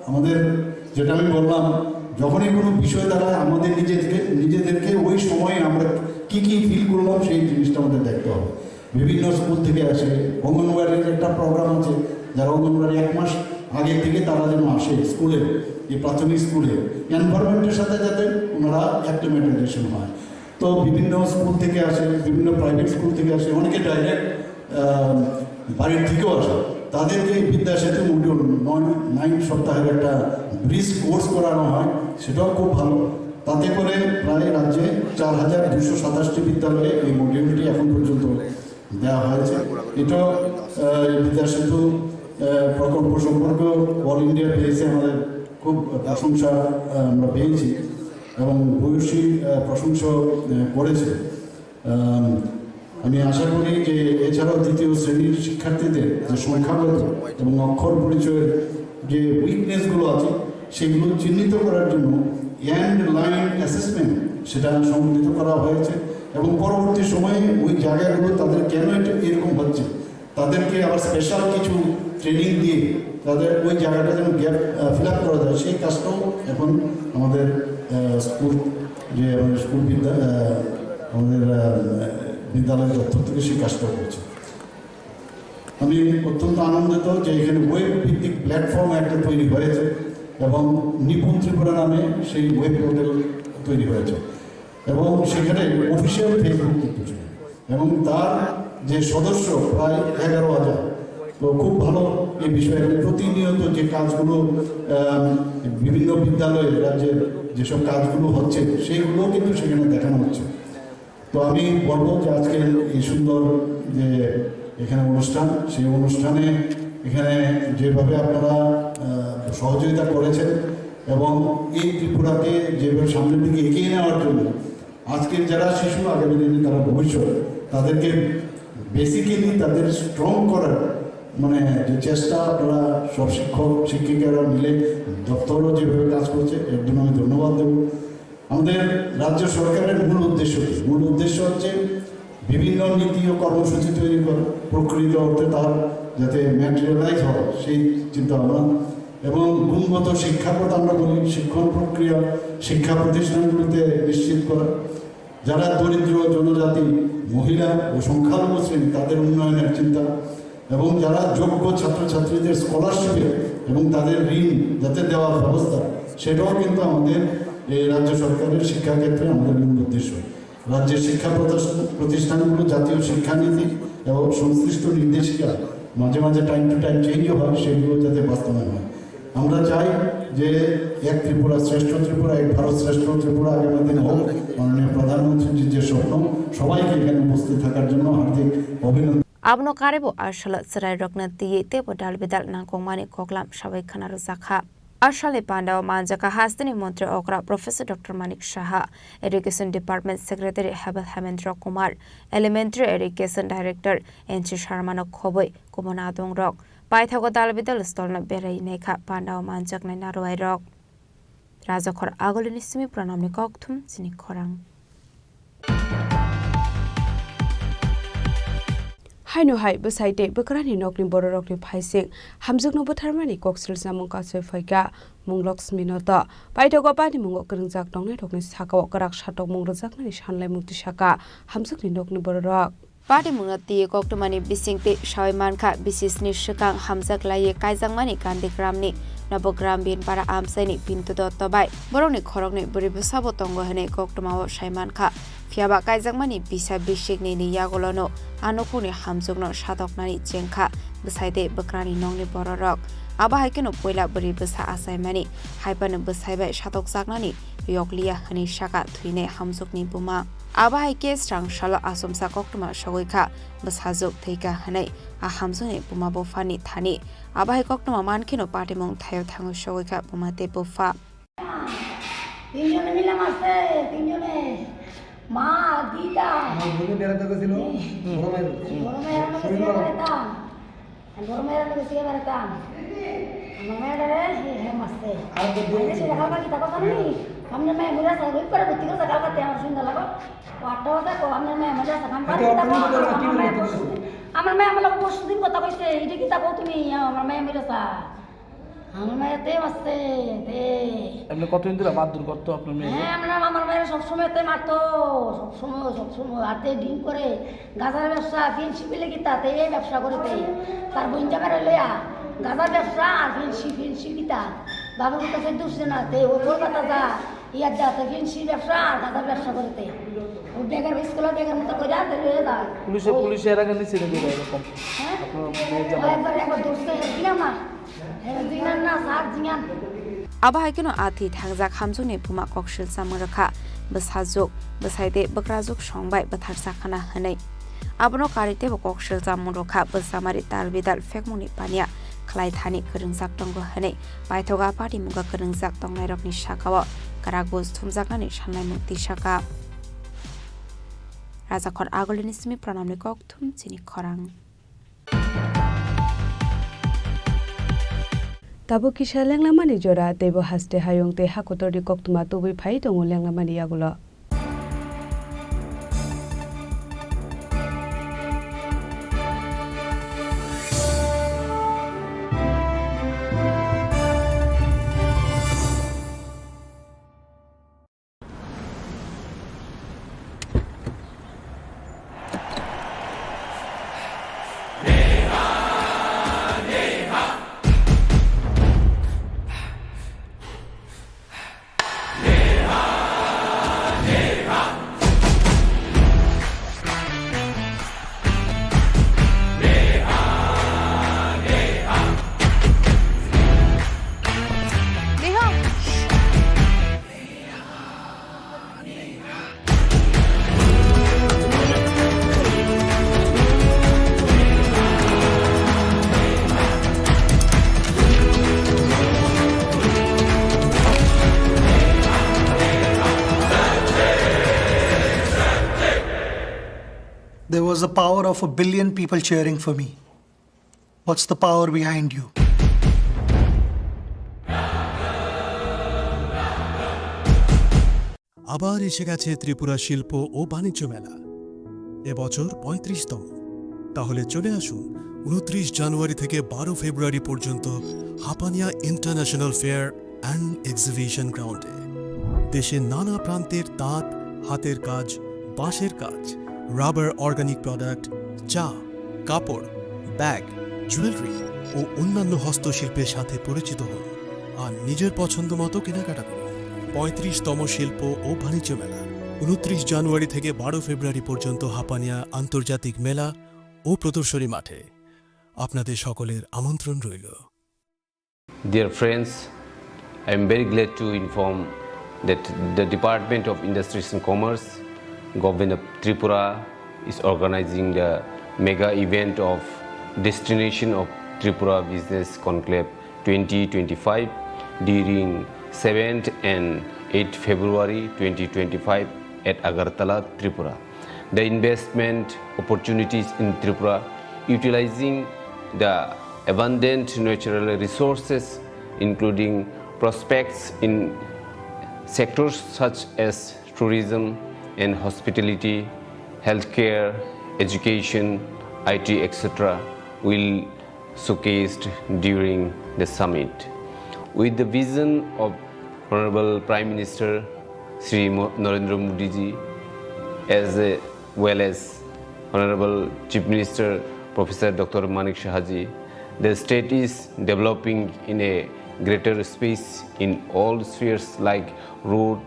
আমাদের, যেটা আমি বললাম, যখনই কোনো বিষয় দাঁড়ায় আমাদের নিজেদেরকে, নিজেদেরকে ওই সময়ে আমরা কি কি ফিল করলাম সেই জিনিসটা আমাদের দেখতে হবে। বিভিন্ন স্কুল থেকে আসে, অঙ্গনওয়াড়ির একটা প্রোগ্রাম আছে, যারা অঙ্গনওয়াড়ি এক মাস আগে থেকে তারা যেন আসে স্কুলে, যে প্রাথমিক স্কুলে, এনভায়রনমেন্টের সাথে যাতে ওনারা অ্যাক্লিমেটাইজেশন হয়। তো বিভিন্ন স্কুল থেকে আসে, বিভিন্ন প্রাইভেট স্কুল থেকে আসে, অনেকে ডাইরেক্ট, আহ, বাড়ির থেকেও আসে। তাদেরকে এই বিদ্যা সেতু মডিউল নয়, নাইন সপ্তাহের একটা ব্রিজ কোর্স করানো হয়, সেটাও খুব ভালো। তাতে করে প্রায় রাজ্যে চার হাজার দুশো সাতাশটি বিদ্যালয়ে এই মডিউলটি এখন পর্যন্ত দেওয়া হয়েছে। এটাও, আহ, এই বিদ্যা সেতু, আহ, প্রকল্প সম্পর্কেও অল ইন্ডিয়া বেসে আমাদের খুব প্রশংসা, আহ, আমরা পেয়েছি এবং ভূয়সী, আহ, প্রশংসা, আহ, করেছে। আম, আমি আশা করি যে এছাড়াও দ্বিতীয় শ্রেণীর শিক্ষার্থীদের যে সংখ্যাগত এবং অক্ষর পরিচয়ের যে উইকনেসগুলো আছে, সেগুলো চিহ্নিত করার জন্য এন্ড লাইন অ্যাসেসমেন্ট সেটা সংগঠিত করা হয়েছে এবং পরবর্তী সময়ে ওই জায়গাগুলো তাদের কেন এটা এরকম হচ্ছে, তাদেরকে আবার স্পেশাল কিছু ট্রেনিং দিয়ে তাদের ওই জায়গাটা যেন গ্যাপ ফিল আপ করা যায়, সেই কাজটাও এখন আমাদের আহ, স্কুল যে আমাদের স্কুল বিদ্যা আহ, আমাদের আহ, বিদ্যালয় দপ্তর থেকে সেই কাজটা করছে। আমি অত্যন্ত আনন্দিত যে এখানে ওয়েব ভিত্তিক প্ল্যাটফর্ম একটা তৈরি হয়েছে এবং নিপুণ ত্রিপুরা নামে সেই ওয়েব পোর্টাল তৈরি হয়েছে এবং সেখানে অফিসিয়াল ফেসবুক কিন্তু ছিল এবং তার যে সদস্য প্রায় এগারো হাজার। তো খুব ভালো এই বিষয়ে, এবং প্রতিনিয়ত যে কাজগুলো আহ, বিভিন্ন বিদ্যালয়ে রাজ্যের যেসব কাজগুলো হচ্ছে সেইগুলো কিন্তু সেখানে দেখানো হচ্ছে। তো আমি বলবো যে আজকে এই সুন্দর যে এখানে অনুষ্ঠান, সেই অনুষ্ঠানে এখানে যেভাবে আপনারা আহ, সহযোগিতা করেছেন এবং এই ত্রিপুরাকে যেভাবে সামনের দিকে এগিয়ে নেওয়ার জন্য আজকে যারা শিশু আগামী দিনে তারা ভবিষ্যৎ, তাদেরকে বেসিক্যালি তাদের স্ট্রং করার মানে যে চেষ্টা আপনারা সব শিক্ষক শিক্ষিকারা মিলে দপ্তরও যেভাবে কাজ করছে এর জন্য আমি ধন্যবাদ দেবো। আমাদের রাজ্য সরকারের মূল উদ্দেশ্য কি? মূল উদ্দেশ্য হচ্ছে বিভিন্ন নীতি ও কর্মসূচি তৈরি করা, প্রকৃত অর্থে তার যাতে ম্যাটেরিয়ালাইজ হয় সেই চিন্তা ভাবনা, এবং গুণগত শিক্ষা প্রদান আমরা বলি, শিক্ষণ প্রক্রিয়া শিক্ষা প্রতিষ্ঠানগুলোতে নিশ্চিত করা, যারা দরিদ্র, জনজাতি, মহিলা ও সংখ্যালঘু শ্রেণী তাদের উন্নয়নের চিন্তা, এবং যারা যোগ্য ছাত্রছাত্রীদের স্কলারশিপে এবং তাদের ঋণ যাতে দেওয়ার ব্যবস্থা, সেটাও কিন্তু আমাদের এই রাজ্য সরকারের শিক্ষাক্ষেত্রে আমাদের মূল উদ্দেশ্য। রাজ্যের শিক্ষা প্রতিষ্ঠান প্রতিষ্ঠানগুলো জাতীয় শিক্ষানীতি এবং সংশ্লিষ্ট নির্দেশিকা মাঝে মাঝে টাইম টু টাইম চেঞ্জও হয়, সেগুলো যাতে বাস্তবায়ন হয়। আমরা চাই যে এক ত্রিপুরা শ্রেষ্ঠ ত্রিপুরা, এক ভারত শ্রেষ্ঠ ত্রিপুরা আগামী দিনে হোক। মাননীয় প্রধানমন্ত্রীজির যে স্বপ্ন, সবাইকে এখানে উপস্থিত থাকার জন্য হার্দিক অভিনন্দন। Abono karwi bo a salo chwrairokno twiwi teibo dal bidal nangkukmani koklam sawi khna rwjakha. A salni pandao manjakha hasteni montri okra Professor Doctor Manik Saha, Education Department Secretary Hebel Hemendra Kumar, Elementary Education Director N C Sharmano khobwi kubun adongrok. Paithago dal bidal stolno berai naikha pandao manjaknai narwai rok. Rajakhor Agulini simi pranamni kokthum chini khorang. Haino hai bwsai tei bwkrani nokni bororokni phaising hamjwkno butharmani kok silsamung kasui phaikha Munglok Sminoto. Paithago banimungo kwrwngjak tongnairokni sakao kwrak satokmung rwjaknani sanlaimung tisakha hamjwkni nokni bororok. Party mungno twi koktwmani bisingtwi sawi mankha, bisisni swkang hamjak laiwi kaijakmani Gandhigramni Nobogram Binpara amchaini Pintu Dotto bai borokni khoroknwi bwrwi bwsabo tongo hwnwi koktwmao sai mankha. Phiyaba kaijakmani bisa bisiknini yagulono a nukhungni hamjwkno satoknani chengkha bwsai tei bwkrani nokni bororok. Abo hai kheno puila bwrwi bwsa achaimani, hai phano bwsai bai satokjaknani yokliya hwnwi sakha thwinai hamjwkni buma. Abo hai khe srang salo achomsa koktwma sogwi kha, bwsajwk thwi kha hwnwi a hamjwkni buma buphani thani. Abo hai koktwma man kheno patimung thaio thangwi sogwi kha buma tei bupha. তিনজনে মিলে মারছে, তিনজনে। মা, দিদা। আমার বোনে বেড়াতে গেছিল, হুম। বড় ভাই। বড় ভাই আমার কাছে বেড়াতাম। আমি বড় মেয়ের লগে শুয়ে বেড়াতাম। আমার মেয়েটারে হে, হে মারছে। আর তো দূরে আমি সেটা কালকে কিতা কথা নেই। আমার মেয়ে মরে আছে, ওই করে ভর্তি করেছে, কালকে আমার সন্ধ্যা লাগো। ও আটটা বাজে, কো, আমার মেয়ে মরে আছে। আমি আচ্ছা, বাড়ি কিতা কো, আপনার মতো আমার, কি আমার মেয়ে বলে পরশু দিন, আমার মেয়ে আমাকে পরশু দিন কথা কইছে, এটা কিতা কও তুমি, আমার মেয়ে মরে আছে। আমার মেয়ে তে মারছে, তে। এমনি কতদিন ধরে মারধর করতো আপনার মেয়ে? হ্যাঁ, আমরা, আমার মেয়েরা সবসময় তে মারতো, সবসময়, সবসময়। আর তে ডিম করে, গাজার ব্যবসা, ফিন শিপিলে কিতা, তে এই ব্যবসা করে তে। তার বোন জামাইরে লইয়া, গাজার ব্যবসা আর ফিন শি-, ফিন শিপিতা। বাবার কথা সহ্য হচ্ছে না, তে ও কলকাতা যা, ইয়ার যা, তে ফিন শি ব্যবসা আর গাজার ব্যবসা করে তে। ও ব্যাগের, স্কুলের ব্যাগের মতো করে আর তে লইয়া যায়। পুলিশে, ও পুলিশে এর আগে নিচ্ছে নাকি এরকম? হ্যাঁ? আপনার মেয়ের জামাই? একবার, একবার ধরছে, দিলাম না। Abo hai kheno a thwi thangjak hamjwkni buma kok silchamung rwkha, bwsajwk, bwsai tei bwkrajwk song bai bwtharjakhana hwnwi. Abono karwi teibo kok silchamung rwkha bwchamari dal bidal phekmungni paniya khlai thani kwrwngjak tongo hwnwi paithogo a patimungo kwrwngjak tongnairokni sakao kwrak buj thumjaknani sanlaimung tisakha. Rajakhor Agulini simi pranamni kokthum chini khorang. Tabuk kisa lenglamani jora, teibo haste hayung tei hakotorni koktwma tubui phai tongo lenglamani yagulo. There was the power of a billion people cheering for me. What's the power behind you? আবার এসে গেছে ত্রিপুরা শিল্প ও বাণিজ্য মেলা, এবছর পঁয়ত্রিশতম। তাহলে চলে আসুন ঊনত্রিশ জানুয়ারি থেকে বারো ফেব্রুয়ারি পর্যন্ত Hapania international fair and exhibition গ্রাউন্ডে। দেশের নানা প্রান্তের তাঁত, হাতের কাজ, বাঁশের কাজ, রাবার, অর্গানিক প্রোডাক্ট, চা, কাপড়, ব্যাগ, জুয়েলারি ও অন্যান্য হস্তশিল্পের সাথে পরিচিত হন আর নিজের পছন্দ মতো কেনাকাটা করুন। পঁয়ত্রিশতম শিল্প ও বাণিজ্য মেলা, ঊনত্রিশ জানুয়ারি থেকে বারো ফেব্রুয়ারি পর্যন্ত হাপানিয়া আন্তর্জাতিক মেলা ও প্রদর্শনী মাঠে। আপনাদের সকলের আমন্ত্রণ রইল। Dear friends, I am very glad to inform that the Department of Industries and Commerce, Government of Tripura, is organizing the mega event of Destination of Tripura Business Conclave twenty twenty-five during seventh and eighth February twenty twenty-five at Agartala, Tripura. The investment opportunities in Tripura, utilizing the abundant natural resources, including prospects in sectors such as tourism and hospitality, healthcare, education, I T, et cetera, will showcased during the summit. With the vision of Honorable Prime Minister Shri Mo-, Narendra Modi ji, as a well as Honorable Chief Minister Professor Doctor Manik Saha ji, the state is developing in a greater space in all spheres like road,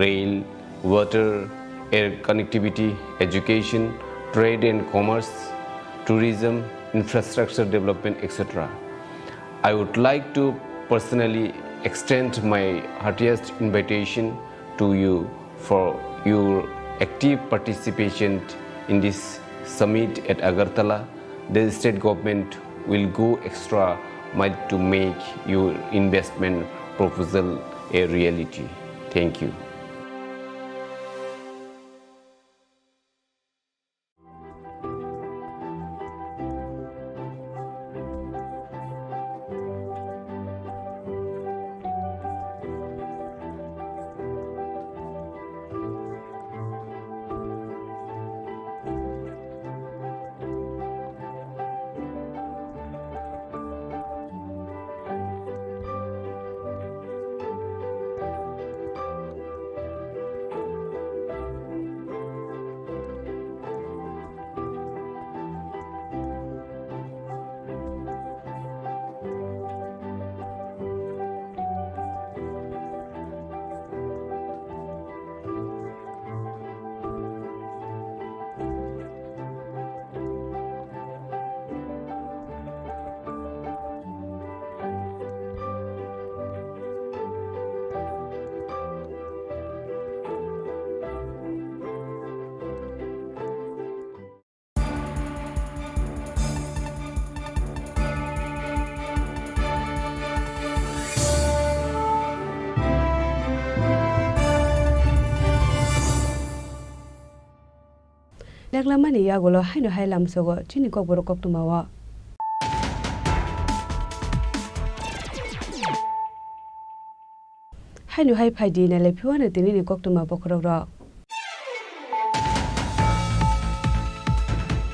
rail, water, air connectivity, education, trade and commerce, tourism, infrastructure development, et cetera. I would like to personally extend my heartiest invitation to you for your active participation in this summit at Agartala. The state government will go extra mile to make your investment proposal a reality. Thank you. Lenglamani yagulo haino hai lamsogo chini kokborok koktwmao. Haino hai phai di, nailai phiyo ano tini ni koktwma bokhorok rok.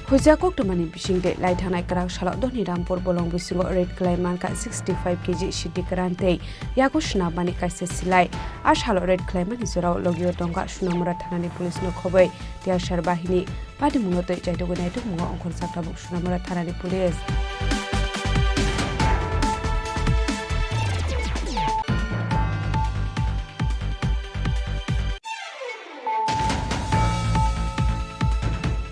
Huijak koktwmani bisingtwi lai thangnai kwrak salo Dhoni Rampur bolong bisingo raid khlai mankha sixty five K G siti kwran tei yago swnamani kaisa silai. A salo raid khlaimani jorao logio tongkha Sonamura thanani police no khobwi T R sir bahini. Patimungno tei chaitugwi naitukmungo ongkhorjak tabuk Sonamura thanani police.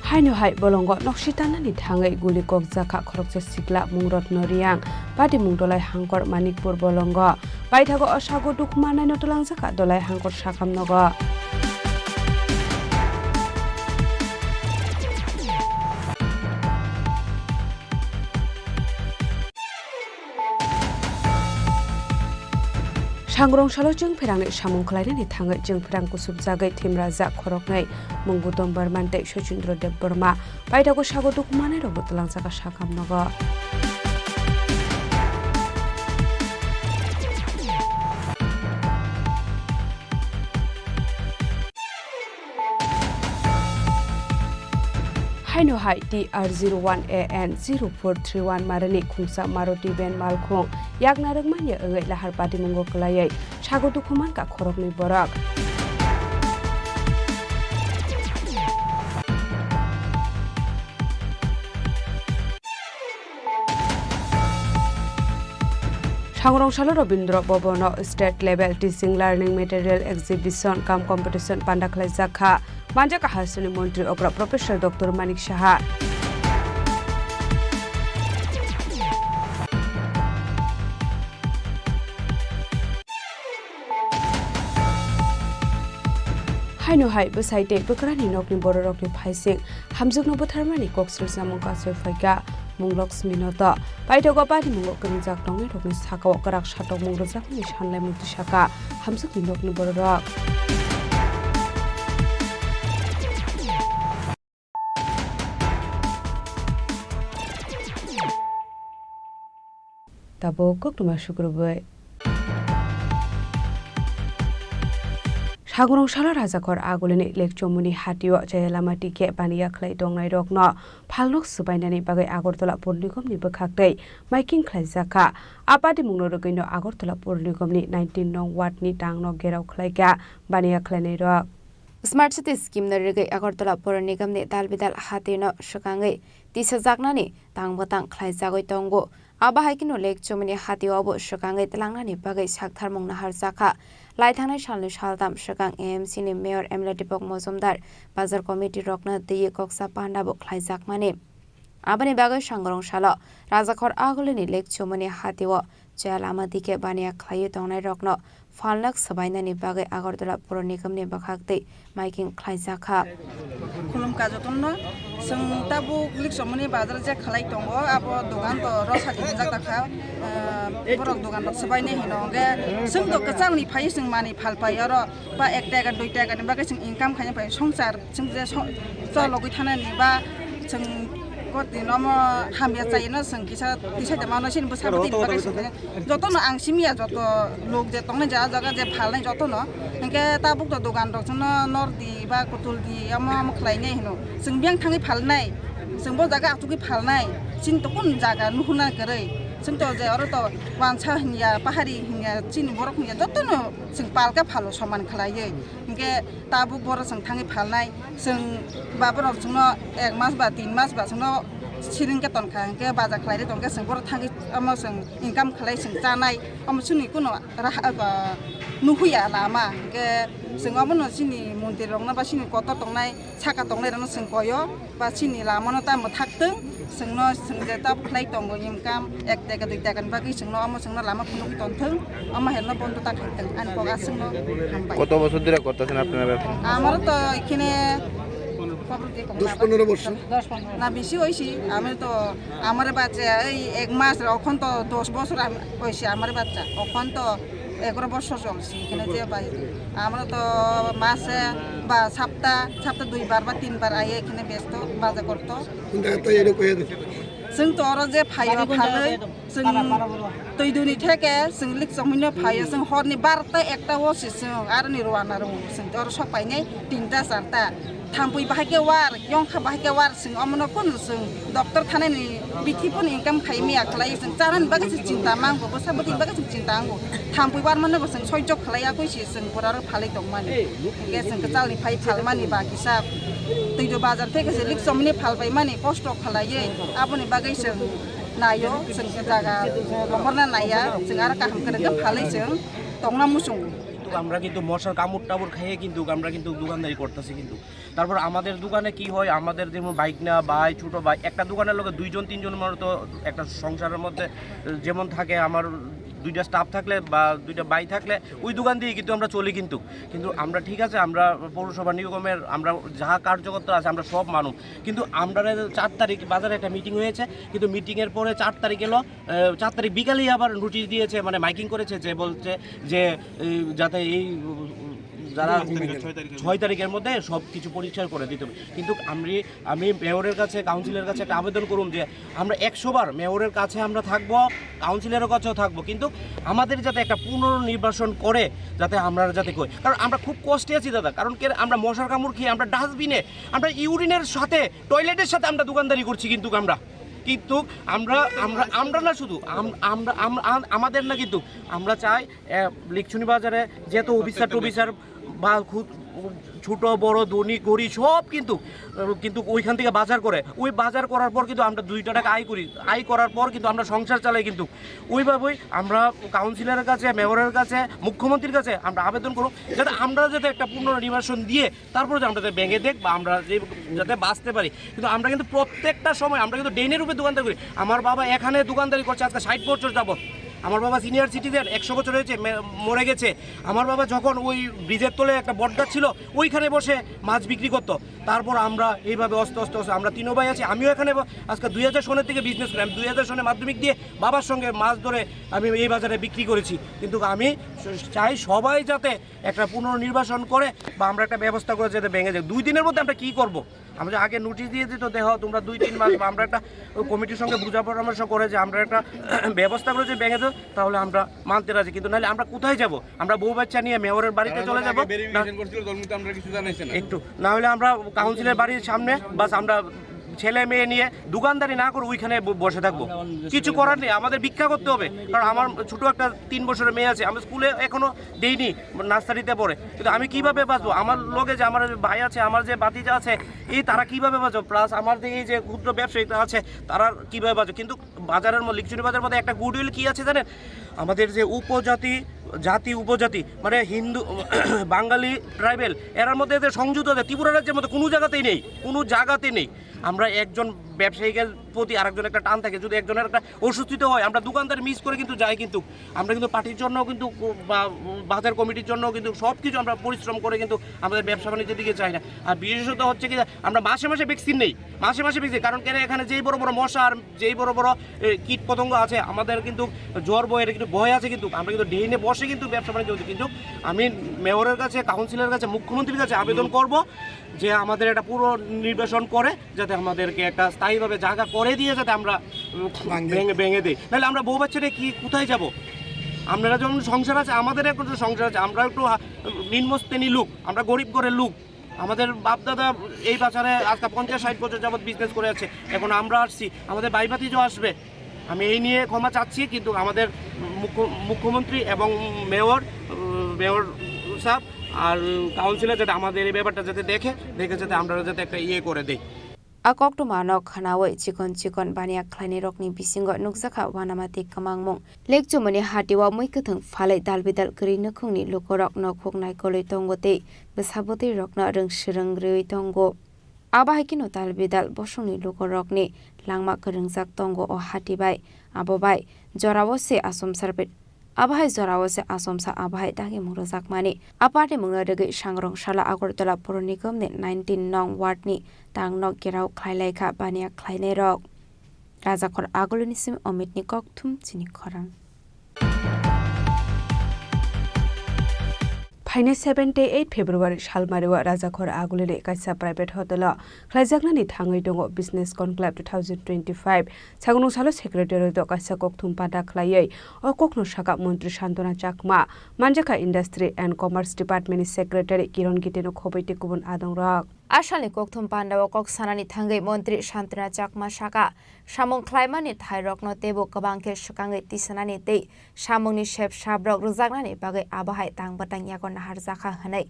Haino hai bolongo noksi tanani thangwi guli kokjakha khoroksa sikla mung Rotno Riyang, patimung Dolai Hangkor Manikpur bolongo. Paithago o sago dukhu mannaino twlangjakha Dolai Hangkor sakam nogo. Sangrong salo chwng pherangni samung khlainani thangwi chwng pherang kusubjagwi thimrajak khoroknwi Munggutom Barman tei Sochindro Debbarma. Paithago sago dukhu mannairokbo twlangjakha sakam nogo. Haino hai T R zero one A N zero four three one marani khungsa Maruti van malkhung yakna rwngmanya wngwi lahar patimungo kwlaiwi sago dukhu mankha khoroknwi borok. Sangrong salo Rabindra Bhavan o State Level Teaching Learning Material Exhibition cum Competition panda khlaijak kha. Manjakha Hasteni Montri okra Professor Doctor Manik Saha. Haino hai bwsai tei bwkrani nokni bororokni phaising hamjwkno butharmani kok swrwngsamung kasui phaikha Mung Laxmi no to. Paithago patimungo kwrwngjak tongnairokni sakao kwrak satokmung rwjakmani sanlaimung tisakha hamjwkni nokni bororok. Tabuk koktwma sukrubwi. Sangrong salo Rajakhor Agulini Lekchomuni hatio chaya lama tikhe baniya khlai tongnairokno phalnok swbainani bagwi Agartala Pur Nigamni bwkhaktwi maiking khlaijakha. A patimungno rwgwino Agartala Pur Nigamni nineteen nong ward ni tangno gherao khlaikha baniya khlainairok. Smart City Scheme no rwgwi Agartala Pur Nigamni dal bidal hatino swkangwi tisajaknani tang bwtang khlaijagwi tongo. Abo hai kheno Lekchomuni hatio bo swkangwi twlangnani bagwi saktharmung naharjakha. Lai thangnai salni saltham swkang A M C ni Mayor M L A Deepak Mojumdar, Bazar Committee rokno twiwi koksa panda bo khlaijakmani. Aboni bagwi Sangrong salo Rajakhor Agulini Lekchomuni hatio chaya lama dikhe baniya khlaiwi tongnairokno phalnok swbainani bagwi Agartala Pur Nigamni bwkhaktwi maiking khlaijakha. Khulumkha jotono, chwng tabuk Lekchomuni bazar je khlai tongo, abo dogan to rosadi hinjak dakha, ah, borok dogan rok swbainai hino, hwnkhe chwng to kwchangni phaiwi chwng mani phalpai oro. Ba ek taka, dui taka ni bagwi chwng income khaina pai, songchar chwng je so-, chologwi thanani ba chwng gotino omo hamya chaino chwng kisa tisai da mano, chini bwsa bwtwi ni bagwi chwng khaina. Jotono ang simiya, joto lok je tongnai, ja jaga je phalnai jotono. Hinkhe tabuk to dogan rok chwngno nor di ba kutul di, omo omo khlainai hino. Chwng biyang thangwi phalnai, chwng bo jaga achugwi phalnai. Chini to kun jaga nuhuna kwrwi. Chwng to je oro to wansa hinya, pahari hinya, chini borok hinya, jotono chwng palka phalo soman khlaiwi. Hinkhe tabuk boro chwng thangwi phalnai, chwng baborok chwngno ek mas ba tin mas ba chwngno siring khe tonkha, hinkhe baja khlairwi tonkhe chwng boro thangwi omo chwng income khlai chwng chanai, omo chwngni kuno raha, ba, nuhuya lama. Hinkhe chwng omono chini mondirokno ba chini kotor tongnai, saka tongnairokno chwng koyo. Ba chini lamano ta mwthak thung, chwngno chwng je ta khlai tongo income, ek taka dui taka ni bagwi chwngno omo chwngno lama phunugwi tong thung, omo herno bondo ta khai thung, ani kok aswkno hambai. কত বছর ধরে করতেছেন আপনারা ব্যবসা? আমার তো এখানে দশ পনেরো বছর। না বেশি হইছি, আমি তো আমার বাচ্চা এই এক মাস, এখন তো দশ বছর আমি হইছে আমার বাচ্চা, এখন তো এগারো বছর চলছে এখানে যে ভাই। আমরা তো মাসে বা সপ্তাহ, সপ্তাহ দুইবার বা তিনবার আইয়া এখানে বেচতো, বাজার করতো। কোন জায়গা থেকে এনে কইয়া দিছে? Chwng to oro je phaio phalwi chwng twi duni theke chwng lik chomino phaio, chwng horni barota ekta o se chwng aroni rwana rwngo, chwng to oro sok painai tinta charta. Thampui bahai khe war, yongkha bahai khe war, chwng omono kunu chwng doctor thanani bithi phano income khai miya khlai, chwng chanani bagwi se chinta mango, bwsa bwtwi bagwi se chinta ango. Thampui war mano bo chwng soijo khlai ya koi se chwng pura ro phalwi tongmani. Hingke chwng kwchalni phai phalmani ba kisa twi do bazar theke se lik chomni phalbai mani kosto khlaiwi aboni bagwi chwng naio, chwng jaga lohorna naiya, chwng aro kaham kwrwngkhe phalwi chwng tongna muchungo. কিন্তু আমরা কিন্তু মশার কামড় টামড় খাইয়ে কিন্তু আমরা কিন্তু দোকানদারি করতেছি কিন্তু। তারপর আমাদের দোকানে কি হয়, আমাদের যেমন বাইক না ভাই, ছোট ভাই, একটা দোকানের লোকে দুইজন তিনজন মতো একটা সংসারের মধ্যে যেমন থাকে, আমার দুইটা স্টাফ থাকলে বা দুইটা ভাই থাকলে ওই দোকান দিয়ে কিন্তু আমরা চলি কিন্তু। কিন্তু আমরা ঠিক আছে, আমরা পৌরসভা নিগমের আমরা যা কার্যকর্তা আছে আমরা সব মানুষ, কিন্তু আমরা চার তারিখ বাজারে একটা মিটিং হয়েছে, কিন্তু মিটিংয়ের পরে চার তারিখ এলো, আহ, চার তারিখ বিকালেই আবার নোটিশ দিয়েছে, মানে মাইকিং করেছে, যে বলছে যে এই, যাতে এই উম, যারা ছয় তারিখের মধ্যে। ছয় তারিখের মধ্যে সব কিছু পরিষ্কার করে দিতে হবে। কিন্তু আমি আমি মেয়রের কাছে, কাউন্সিলের কাছে একটা আবেদন করুন যে আমরা একশো বার মেয়রের কাছে আমরা থাকবো, কাউন্সিলরের কাছেও থাকবো, কিন্তু আমাদের যাতে একটা পুনর্নির্বাচন করে, যাতে আমরা যাতে কই, কারণ আমরা খুব কষ্টে আছি দাদা। কারণ কি, আমরা মশার কামড় খেয়ে আমরা ডাস্টবিনে, আমরা ইউরিনের সাথে, টয়লেটের সাথে আমরা দোকানদারি করছি কিন্তু আমরা কিন্তু আমরা আমরা আমরা না শুধু আম- আমরা আম- আম- আমাদের না কিন্তু আমরা চাই, আহ, লিকছুনি বাজারে যত অফিসার টফিসার বা খুব ছোট বড় ধনী গরিব সব কিন্তু আহ, কিন্তু ওইখান থেকে বাজার করে, ওই বাজার করার পর কিন্তু আমরা দুইটা টাকা আয় করি, আয় করার পর কিন্তু আমরা সংসার চালাই কিন্তু। ওইভাবেই আমরা কাউন্সিলরের কাছে, মেয়রের কাছে, মুখ্যমন্ত্রীর কাছে আমরা আবেদন করব, যাতে আমরা যাতে একটা পুনর্নির্বাচন দিয়ে তারপরে যে আমরা যাতে ব্যাঙে দেখ বা আমরা যে যাতে বাঁচতে পারি। কিন্তু আমরা কিন্তু প্রত্যেকটা সময় আমরা কিন্তু ডেইনের উপরে দোকানদারি করি। আমার বাবা এখানে দোকানদারি করছে আজকে ষাট বছর যাবত। আমার বাবা সিনিয়র সিটিজেন, একশো বছর হয়েছে, মে- মরে গেছে। আমার বাবা যখন ওই ব্রিজের তলে একটা বট গাছ ছিল, ওইখানে বসে মাছ বিক্রি করতো। তারপর আমরা এইভাবে আস্তে আস্তে আস্তে আমরা তিনো ভাই আছি। আমিও এখানে ব- আজকে দুই হাজার সনের থেকে বিজনেস করি। আমি দুই হাজার সনে মাধ্যমিক দিয়ে বাবার সঙ্গে মাছ ধরে আমি এই বাজারে বিক্রি করেছি। কিন্তু আমি স- চাই সবাই যাতে একটা পুনর্নির্বাচন করে বা আমরা একটা ব্যবস্থা করে যাতে ব্যাঙে যায়। দুই দিনের মধ্যে আমরা কি করব? আমরা যে আগে নোটিশ দিয়ে দিত, দেখো তোমরা দুই তিন মাস বা আমরা একটা ওই কমিটির সঙ্গে বুঝা পরামর্শ করে যে আমরা একটা ব্যবস্থা করে যে ব্যাঙে দেবো, তাহলে আমরা মানতে রাজি। কিন্তু নাহলে আমরা কোথায় যাব? আমরা বউ বাচ্চা নিয়ে মেয়রের বাড়িতে তারা চলে যখন যাব। আগে না, ভেরিফিকেশন করছিল, তখন কিন্তু আমরা কিছু জানাইছে না। একটু না হলে আমরা কাউন্সিলের বাড়ির সামনে বাস আমরা ছেলে মেয়ে নিয়ে দোকানদারি না করে ওইখানে ব- বসে থাকবো। কিছু করার নেই, আমাদের ভিক্ষা করতে হবে। কারণ আমার ছোট একটা তিন বছরের মেয়ে আছে, আমি স্কুলে এখনো দেইনি, নার্সারিতে পড়ে। কিন্তু আমি কিভাবে বাঁচবো? আমার লগে যে আমার ভাই আছে, আমার যে ভাতিজা আছে, এই তারা কিভাবে বাঁচবো? প্লাস আমার যে এই যে ক্ষুদ্র ব্যবসায়ী আছে, তারা কিভাবে বাঁচবো? কিন্তু বাজারের মধ্যে, লিকচুনি বাজারের মধ্যে একটা গুডউইল কি আছে জানেন? আমাদের যে উপজাতি, জাতি উপজাতি, মানে হিন্দু, বাঙালি, ট্রাইবেল, এরার মধ্যে যে সংযুক্ত আছে, ত্রিপুরা রাজ্যের মধ্যে কোনো জায়গাতেই নেই, কোনো জায়গাতেই নেই। আমরা একজন ব্যবসায়ীর প্রতি আরেকজন একটা টান থাকে, যদি একজনের একটা অসুস্থিত হয়, আমরা দোকানদার মিস করে কিন্তু যাই, কিন্তু আমরা কিন্তু পার্টির জন্য কিন্তু বা বাজার কমিটির জন্য কিন্তু সব কিছু আমরা পরিশ্রম করে কিন্তু আমাদের ব্যবসা বাণিজ্যের দিকে যাই না। আর বিশেষত হচ্ছে কি, আমরা মাসে মাসে ভ্যাকসিন নেই, মাসে মাসে ভ্যাকসিন। কারণ কেন, এখানে যেই বড় বড় মশা আর যেই বড় বড় এ, কীট পতঙ্গ আছে, আমাদের কিন্তু জ্বর ভয়ের কিন্তু ভয় আছে, কিন্তু আমরা কিন্তু ডেইনে বসে কিন্তু ব্যবসা বাণিজ্য করছি। কিন্তু আমি মেয়রের কাছে, কাউন্সিলরের কাছে, মুখ্যমন্ত্রীর কাছে আবেদন করব যে আমাদের একটা পুনর্নির্বাচন করে যাতে আমাদেরকে একটা স্থায়ীভাবে জায়গা করে দিয়ে যাতে আমরা উম, ভেঙে ভেঙে দেই। নাহলে আমরা বউ বাচ্চাটা কি কোথায় যাব? আপনারা যেমন সংসার আছে, আমাদের এখন তো সংসার আছে, আমরা একটু হা- নিম্ন শ্রেণী লোক, আমরা গরিব ঘরের লোক। আমাদের বাপ দাদা এই বাজারে আজকে পঞ্চাশ ষাট বছর যাবত বিজনেস করে আছে। এখন আমরা আসছি, আমাদের ভাই ভাতিজও আসবে। আমি এই নিয়ে ক্ষমা চাচ্ছি, কিন্তু আমাদের মুখ্য- মুখ্যমন্ত্রী এবং মেয়র, উম, মেয়র সাহেব আর কাউন্সিলর যাতে আমাদের এই ব্যাপারটা যাতে দেখে, দেখে যাতে আমরা যাতে একটা ইয়ে করে দেই। A koktwma no khwnawi chikon chikon baniya khlainai rokni bisingo nukjakha uanama tei kwmangmung. Lekchumani hati o mui kwthwng phalwi dal bidal kwrwi nukhungni lukurok nokhuk naikolwi tongo tei bwsa bwtwi rokno rwng swrwng rwui tongo. Abo hai kheno dal bidal bosongni lukurokni langma kwrwngjak tongo o hati bai. Abo bai jorao se achomsa bai, abo hai jorao se achomsa abo hai dagimung rwjakmani. A patimungno rwgwi Sangrong Sala Agartala Puro Nigamni nineteen nong wardni tangno gherao khlailaikha baniya khlainairok. Rajakhor Aguluni simi Omitni kokthum chini khorang. Phainai seventy eight February salmario Rajakhor Agulini kaisa private hotel-o khlaijaknani thangwi tongo Business Conclave two thousand twenty-five. Sagunung salo secretariat-o kaisa kokthum panda khlaiwi o kokno sakha Montri Santona Chakma, manjakha Industry and Commerce Department-ni Secretary Kiron Giteno khobwi tei kubun adongrok. A salni kokthum pandao kok sanani thangwi Montri Santona Chakma sakha, samung khlaimani thairokno teibo kwbang khe swkangwi tisanani tei samungni sep sabrok rwjaknani bagwi abo hai tang bwtang yago naharjakha hwnwi.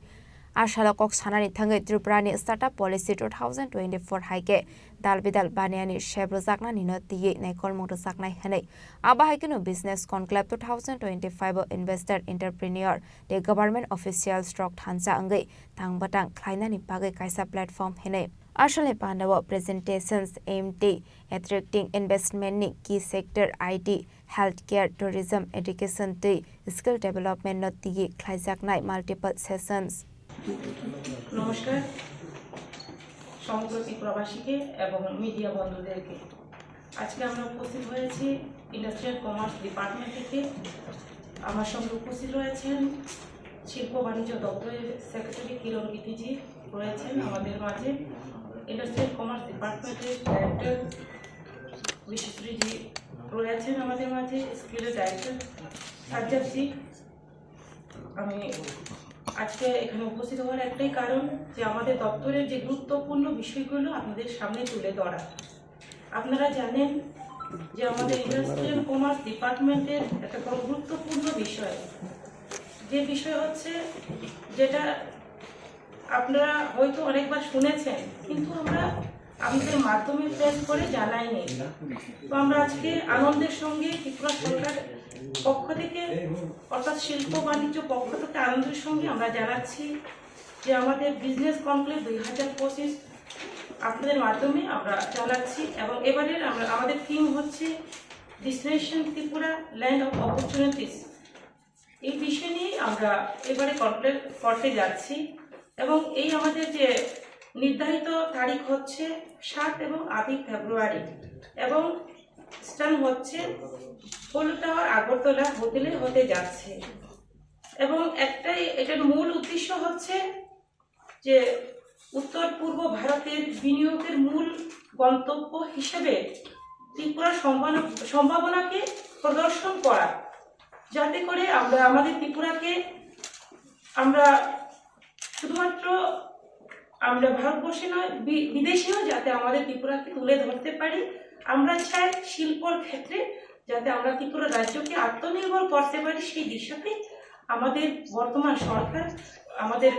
A salo kok sanani thangwi Tripurani Startup Policy two thousand twenty-four hai khe dal bidal baniyani sep rwjaknanino twiwi naikolmung rwjaknai hwnwi. Abo hai kheno Business Conclave two thousand twenty-five o investor, entrepreneur tei government officials rok thansa wngwi tang bwtang khlainani bagwi kaisa platform hinwi. Asalni pandao presentations aimed at attracting investment ni key sector I T, healthcare, tourism, education tei skill development no twiwi khlaijaknai multiple sessions. নমস্কার সমগ্র ত্রিপুরাবাসীকে এবং মিডিয়া বন্ধুদেরকে। আজকে আমরা উপস্থিত হয়েছি industrial commerce department থেকে। আমার সঙ্গে উপস্থিত রয়েছেন শিল্প বাণিজ্য দপ্তরের সেক্রেটারি কিরণ গিতিজি রয়েছেন আমাদের মাঝে, ইন্ডাস্ট্রিয়াল কমার্স ডিপার্টমেন্টের ডাইরেক্টর বিশ্বশ্রীজি রয়েছেন আমাদের মাঝে, স্কিলের ডাইরেক্টর সাজ্জাদজি। আমি আজকে এখানে উপস্থিত হওয়ার একটাই কারণ যে আমাদের দপ্তরের যে গুরুত্বপূর্ণ বিষয়গুলো আপনাদের সামনে তুলে ধরা। আপনারা জানেন যে আমাদের ইন্ডাস্ট্রিয়াল কমার্স ডিপার্টমেন্টের একটা বড় গুরুত্বপূর্ণ বিষয়, যে বিষয় হচ্ছে, যেটা আপনারা হয়তো অনেকবার শুনেছেন, কিন্তু আমরা আমাদের মাধ্যমে প্রেস করে জানাইনি। তো আমরা আজকে আনন্দের সঙ্গে ত্রিপুরা সরকার পক্ষ থেকে, অর্থাৎ শিল্প বাণিজ্য পক্ষ থেকে আনন্দের সঙ্গে আমরা জানাচ্ছি যে আমাদের বিজনেস কনক্লেভ দুই হাজার পঁচিশ আপনাদের মাধ্যমে আমরা জানাচ্ছি। এবং এবারের আমরা, আমাদের থিম হচ্ছে ডেস্টিনেশন ত্রিপুরা, ল্যান্ড অফ অপরচুনিটিস। এই বিষয় নিয়ে আমরা এবারে কনক্লেভ করতে যাচ্ছি। এবং এই আমাদের যে নির্ধারিত তারিখ হচ্ছে সাত এবং আটই ফেব্রুয়ারি, এবং স্থান হচ্ছে পোলো টাওয়ার আগরতলা হোটেলে হতে যাচ্ছে। এবং একটাই, এটার মূল উদ্দেশ্য হচ্ছে যে উত্তর পূর্ব ভারতের বিনিয়োগের মূল গন্তব্য হিসেবে ত্রিপুরার সম্ভাবনা, সম্ভাবনাকে প্রদর্শন করা, যাতে করে আমরা আমাদের ত্রিপুরাকে, আমরা শুধুমাত্র আমরা ভারতবর্ষে নয়, বি-, বিদেশেও যাতে আমাদের ত্রিপুরাকে তুলে ধরতে পারি। আমরা চাই শিল্পর ক্ষেত্রে যাতে আমরা ত্রিপুরা রাজ্যকে আত্মনির্ভর করতে পারি, সেই দিশাতে আমাদের বর্তমান সরকার, আমাদের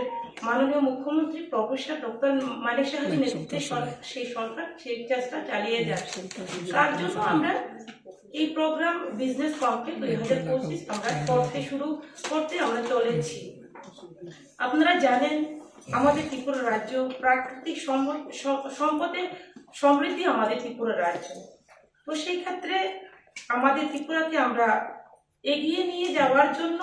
মাননীয় মুখ্যমন্ত্রী প্রফেসর ডক্টর মানিক সাহার নেতৃত্বে সর-, সেই সরকার সেই চেষ্টা চালিয়ে যাচ্ছে। তার জন্য আমরা এই প্রোগ্রাম বিজনেস কনক্লেভ দুই হাজার পঁচিশ আমরা করতে শুরু করতে আমরা চলেছি। আপনারা জানেন, আমাদের ত্রিপুরা রাজ্য প্রাকৃতিক সম্পদ, স-, সম্পদে সমৃদ্ধি আমাদের ত্রিপুরা রাজ্য। তো সেই ক্ষেত্রে আমাদের ত্রিপুরাকে আমরা এগিয়ে নিয়ে যাওয়ার জন্য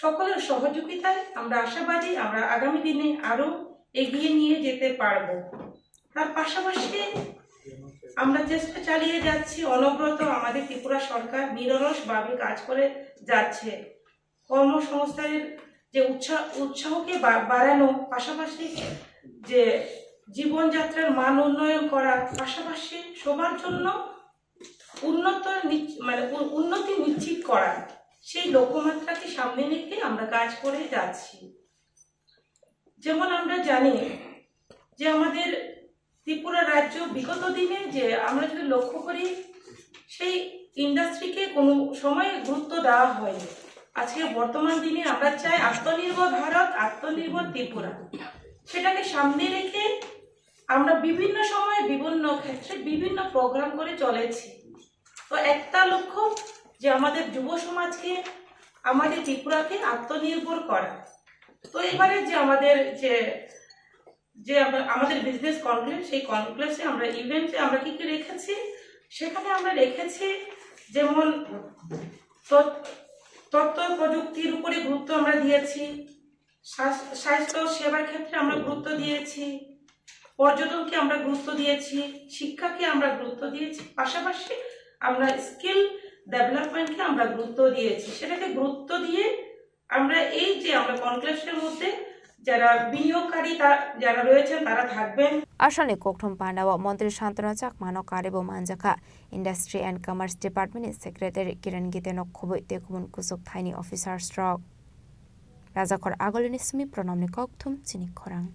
সকলের সহযোগিতায় আমরা আশাবাদী, আমরা আগামী দিনে আরো এগিয়ে নিয়ে যেতে পারবো। তার পাশাপাশি আমরা চেষ্টা চালিয়ে যাচ্ছি অনবরত আমাদের ত্রিপুরা সরকার নিরলসভাবে কাজ করে যাচ্ছে। কর্মসংস্থানের যে উৎসাহ, উৎসাহকে বা-, বাড়ানো, পাশাপাশি যে জীবনযাত্রার মান উন্নয়ন করা, পাশাপাশি সবার জন্য উন্নত নিচ-, মানে উ-, উন্নতি নিশ্চিত করা, সেই লক্ষ্যমাত্রাকে সামনে রেখে আমরা কাজ করে যাচ্ছি। যেমন আমরা জানি যে আমাদের ত্রিপুরা রাজ্য বিগত দিনে যে আমরা যদি লক্ষ্য করি, সেই ইন্ডাস্ট্রিকে কোনো সময় গুরুত্ব দেওয়া হয়নি। আজকে বর্তমান দিনে আমরা চাই আত্মনির্ভর ভারত, আত্মনির্ভর ত্রিপুরা। সেটাকে সামনে রেখে আমরা বিভিন্ন সময়ে বিভিন্ন ক্ষেত্রে বিভিন্ন প্রোগ্রাম করে চলেছি। তো একটা লক্ষ্য যে আমাদের যুব সমাজকে, আমাদের ত্রিপুরাকে আত্মনির্ভর করা। তো এবারে যে আমাদের যে, যে আমরা, আমাদের বিজনেস কনক্লেভ, সেই কনক্লেভে আমরা ইভেন্টে আমরা কি কি রেখেছি, সেখানে আমরা রেখেছি যেমন তথ্য, তথ্য প্রযুক্তির উপরে গুরুত্ব আমরা দিয়েছি, স্বাস-, স্বাস্থ্য সেবার ক্ষেত্রে আমরা গুরুত্ব দিয়েছি, পর্যটনকে আমরা গুরুত্ব দিয়েছি, শিক্ষাকে আমরা গুরুত্ব দিয়েছি, পাশাপাশি আমরা স্কিল ডেভেলপমেন্টকে আমরা গুরুত্ব দিয়েছি। সেটাকে গুরুত্ব দিয়ে আমরা এই যে আমরা কনক্লেভসের মধ্যে যারা বিনিয়োগকারী তা-, যারা রয়েছেন তারা থাকবেন। Asalni kokthum pandao Montri Santanu Chakmano karibo manjakha Industry and Commerce Department ni Secretary Kiran Gite no khoboi tei kubun kuchuk thaini officers rok. Rajakhor Agulini simi Pranamni kokthum chini khorang.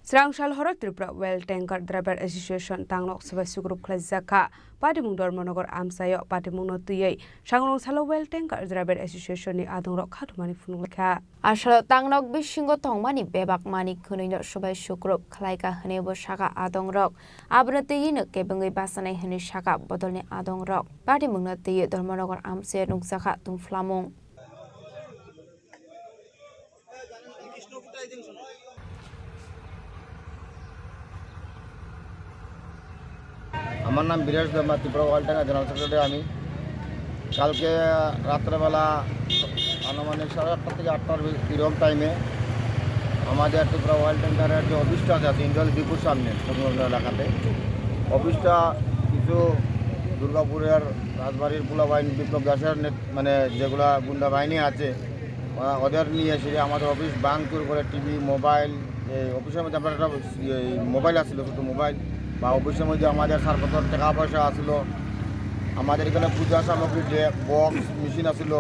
Srang sal horo Tripura Oil Tanker Driver Association tangnok sabai sugrup khlaijak kha. Patimung Dharmanagar amchaio patimungno twiwi sangrong salo Oil Tanker Driver Association ni adongrok khatumani phunuk laikha. Asalo tangnok bisingo tongmani bebak mani khwnwino sabai sugrup khlaika hwnwibo sakha adongrok. Abono twiwi no kebengwi bachanai hwnwi sakha bodolni adongrok. Patimungno twiwi Dharmanagar amchaio nukjakha tungphlamung. আমার নাম Biresh Debnath, Tripura world tanker general secretary আমি। কালকে রাত্রেবেলা আনুমানিক সাড়ে আটটা থেকে আটটার ভি-, এরকম টাইমে আমাদের ত্রিপুরা ওয়ার্ল্ড ট্যাঙ্কারের যে অফিসটা আছে, আছে ইন্দ্রল ডিপুর সামনে, সংলগ্ন এলাকাতে, অফিসটা কিছু দুর্গাপুরের রাজবাড়ির পোলাবাহিনী বিপ্লব দাসের নেত-, মানে যেগুলা গুন্ডা বাহিনী আছে, ওরা, ওদের নিয়ে এসে আমাদের অফিস ভাঙচুর করে, টিভি, মোবাইল, এই অফিসের মধ্যে আমরা একটা, এই মোবাইল আছিল, ছোটো মোবাইল, বা অফিসের মধ্যে আমাদের ছাড়পত্র, টাকা পয়সা আছিল, আমাদের এখানে পূজা সামগ্রী যে বক্স মেশিন আছিল,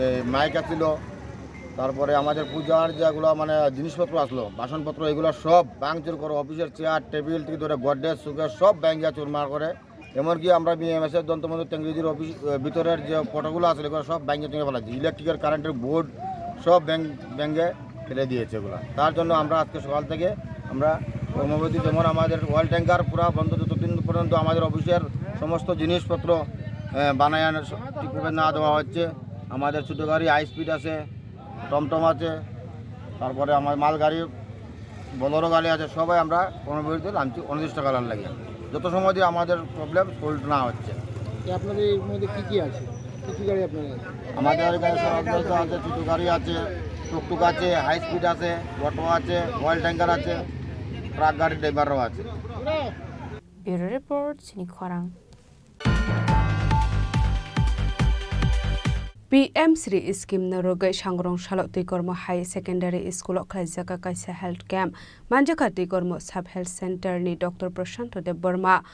এই মাইক আছিল, তারপরে আমাদের পূজার যেগুলো মানে জিনিসপত্র আসলো, বাসনপত্র, এগুলো সব ভাঙচুর করে, অফিসের চেয়ার, টেবিল থেকে ধরে গডরেজ, সুকেস সব ভেঙে চুরমার করে। এমনকি আমরা বিএমএস এর যন্ত্রমন্ত্র টেকনোলজির অফিস, আহ, ভিতরের যে ফটোগুলো আছে, এগুলো সব ভেঙে চুরে ফেলা হয়েছে। ইলেকট্রিকের কারেন্টের বোর্ড সব ভেঙ-, ভেঙে ফেলে দিয়েছে এগুলো। তার জন্য আমরা আজকে সকাল থেকে আমরা কর্মবিরতি, যেমন আমাদের ওয়ার্ল্ড ট্যাঙ্কার পুরা বন্ধ, যতদিন পর্যন্ত আমাদের অফিসের সমস্ত জিনিসপত্র, আহ, বানায় আনার স-, ঠিকভাবে না দেওয়া হচ্ছে। আমাদের ছোটো গাড়ি, হাই স্পিড আছে, টমটম আছে, তারপরে আমার মালগাড়ি, বোলেরো গাড়ি আছে, সবাই আমরা কর্মবিরতিতে নামছি অনির্দিষ্টকালের লাগে, যত সময় দিয়ে আমাদের প্রবলেম সলভ না হচ্ছে। তো আপনাদের এর মধ্যে কি কি আছে? কি কি গাড়ি আপনাদের আছে? আমাদের এখানে সব আছে, ছোটো গাড়ি আছে, টুকটুক আছে, হাই স্পিড আছে, অটো আছে, অয়েল ট্যাঙ্কার আছে, ট্রাক গাড়ির ড্রাইভাররাও আছে। Bureau Report, Chini Khorang. P M Shri scheme no rwgwi Sangrong salo Twikormo High Secondary School o khlaijak kaisa health camp. Manjakha Twikormo Sub Health Center ni Doctor Prashanto Debbarma,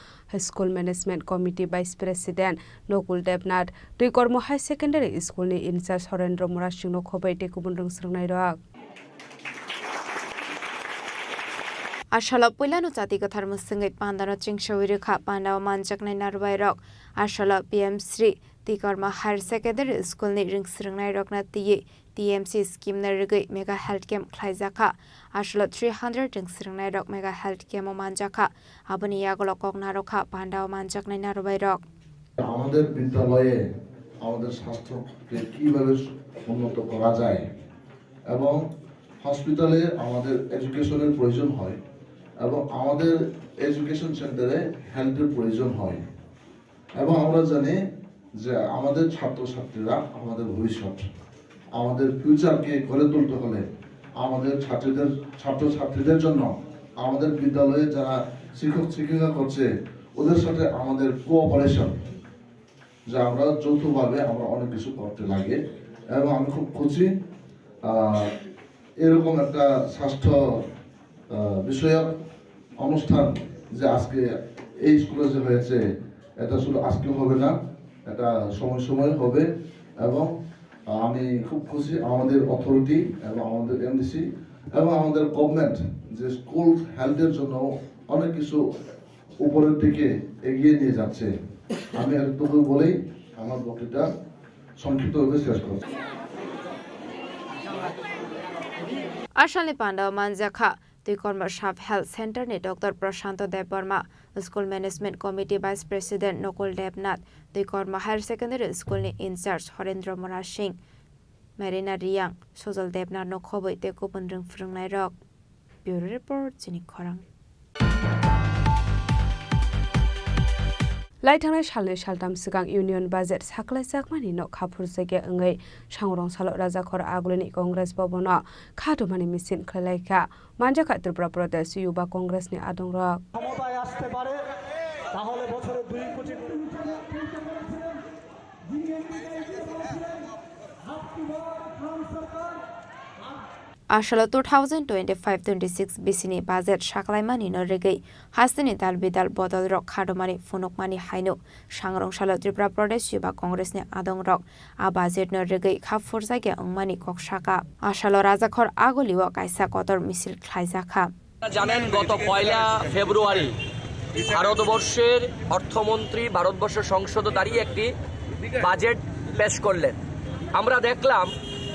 School Management Committee Vice President Nokul Debnath, Twikormo High Secondary School ni in charge Horendro Murasing no khoboi tei kubun rwngsrwngnairok. Asalo puilano chati kwthar mwswngwi pandano chengsawi rwkha, pandao manjaknai narwbairok. Asalo P M Shri Twikorma Higher Secondary School ni rwngsrwngnairokno twiwi T M C scheme no rwgwi mega health camp khlaijakha. Asalo three hundred rwngsrwngnairok mega health camp o manjakha. Aboni yagulo kok narwkha pandao manjaknai narwbairok. আমাদের বিদ্যালয়ে আমাদের স্বাস্থ্যকে কিভাবে উন্নত করা যায় এবং হসপিটালে আমাদের এডুকেশনের প্রয়োজন হয় এবং আমাদের এডুকেশন সেন্টারে হেলথের প্রয়োজন হয় এবং আমরা জানি যে আমাদের ছাত্রছাত্রীরা আমাদের ভবিষ্যৎ। আমাদের ফিউচারকে গড়ে তুলতে হলে আমাদের ছাত্রীদের, ছাত্রছাত্রীদের জন্য আমাদের বিদ্যালয়ে যারা শিক্ষক শিক্ষিকা করছে ওদের সাথে আমাদের কোঅপারেশন, যে আমরা যৌথভাবে আমরা অনেক কিছু করতে লাগে এবং আমি খুব খুশি, আহ, এরকম একটা স্বাস্থ্য, আহ, বিষয়ক অনুষ্ঠান যে আজকে এই স্কুলে যে হয়েছে, এটা শুধু আজকে হবে না, এটা সময় সময় হবে এবং আমি খুব খুশি আমাদের অথরিটি এবং আমাদের এমডিসি এবং আমাদের গভর্নমেন্ট যে স্কুল হেলথের জন্য অনেক কিছু উপরের দিকে এগিয়ে নিয়ে যাচ্ছে। আমি এতটুকু বলেই আমার বক্তৃতা সংক্ষিপ্তভাবে শেষ করছি। Asalni pandao manjakha Twikorma Sub Health Center ni Doctor Prashanto Debbarma, School Management Committee Vice President Nokul Debnath, Twikorma Higher Secondary School ni in charge Horendro Murasing, Marina Riyang, Sojol Debnath no khoboi tei kubun rwngphwrwngnairok. Bureau Report, Chini Khorang. Lai thangnai salnwi saltham swkang Union Budget saklaijakmani no kha phurjakya wngwi Sangrong salo Rajakhor Agulini Congress Bhavan o kha tumani misil khlailaikha. Manjakha Tripura Pradesh Yuba Congress ni adongrok. ক্ষমতায় আসতে পারে, তাহলে বছরে দুই কোটি। Asalo two thousand twenty-five twenty-six bisini budget saklaimani no rigwi hasteni dal bidal bodol rok khadomani phunukmani haino sangrong salo Tripura Pradesh Yuba Congress ni adong rok a budget no rigwi kha phurjakya wngmani kok saka. Asalo Rajakhor Agoli o kaisa kotor misil khlaijakha. জানেন, গত পয়লা ফেব্রুয়ারি ভারতবর্ষের অর্থমন্ত্রী ভারতবর্ষের সংসদে দাঁড়িয়ে একটি বাজেট পেশ করলেন। আমরা দেখলাম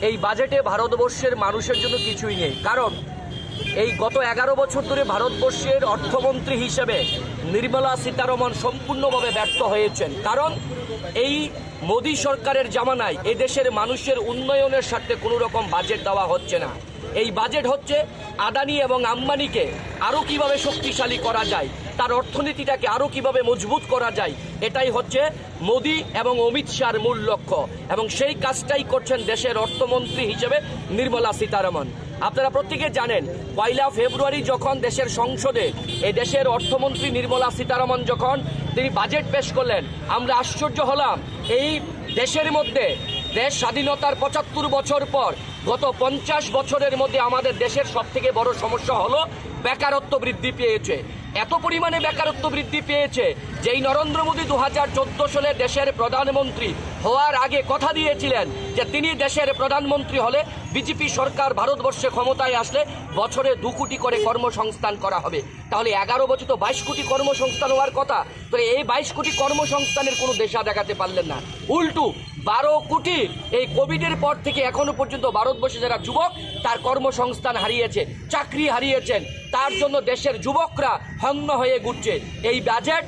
এই বাজেটে ভারতবর্ষের মানুষের জন্য কিছুই নেই, কারণ এই গত এগারো বছর ধরে ভারতবর্ষের অর্থমন্ত্রী হিসেবে নির্মলা সীতারমণ সম্পূর্ণভাবে ব্যর্থ হয়েছেন। কারণ এই মোদী সরকারের জামানায় এদেশের মানুষের উন্নয়নের স্বার্থে কোনো রকম বাজেট দেওয়া হচ্ছে না। এই বাজেট হচ্ছে আদানি এবং আম্বানিকে আরও কিভাবে শক্তিশালী করা যায়, তার অর্থনীতিটাকে আরও কিভাবে মজবুত করা যায়, এটাই হচ্ছে মোদী এবং অমিত শাহর মূল লক্ষ্য। এবং সেই কাজটাই করছেন দেশের অর্থমন্ত্রী হিসেবে নির্মলা সীতারমণ। আপনারা প্রত্যেকে জানেন, পয়লা ফেব্রুয়ারি যখন দেশের সংসদে এই দেশের অর্থমন্ত্রী নির্মলা সীতারমণ যখন তিনি বাজেট পেশ করলেন, আমরা আশ্চর্য হলাম। এই দেশের মধ্যে দেশ স্বাধীনতার পঁচাত্তর বছর পর গত পঞ্চাশ বছরের মধ্যে আমাদের দেশের সব থেকে বড় সমস্যা হলো বেকারত্ব বৃদ্ধি পেয়েছে। এত পরিমাণে বেকারত্ব বৃদ্ধি পেয়েছে যে এই নরেন্দ্র মোদী দু হাজার চোদ্দ সালে দেশের প্রধানমন্ত্রী হওয়ার আগে কথা দিয়েছিলেন যে তিনি দেশের প্রধানমন্ত্রী হলে বিজেপি সরকার ভারতবর্ষে ক্ষমতায় আসলে বছরে দু কোটি করে কর্মসংস্থান করা হবে। তাহলে এগারো বছর তো বাইশ কোটি কর্মসংস্থান হওয়ার কথা, তো এই বাইশ কোটি কর্মসংস্থানের কোনো দিশা দেখাতে পারলেন না। উল্টু বারো কোটি এই কোভিডের পর থেকে এখনো পর্যন্ত ভারতবর্ষে যারা যুবক তার কর্মসংস্থান হারিয়েছে, চাকরি হারিয়েছেন, তার জন্য দেশের যুবকরা হন্য হয়ে ঘুরছে। এই বাজেট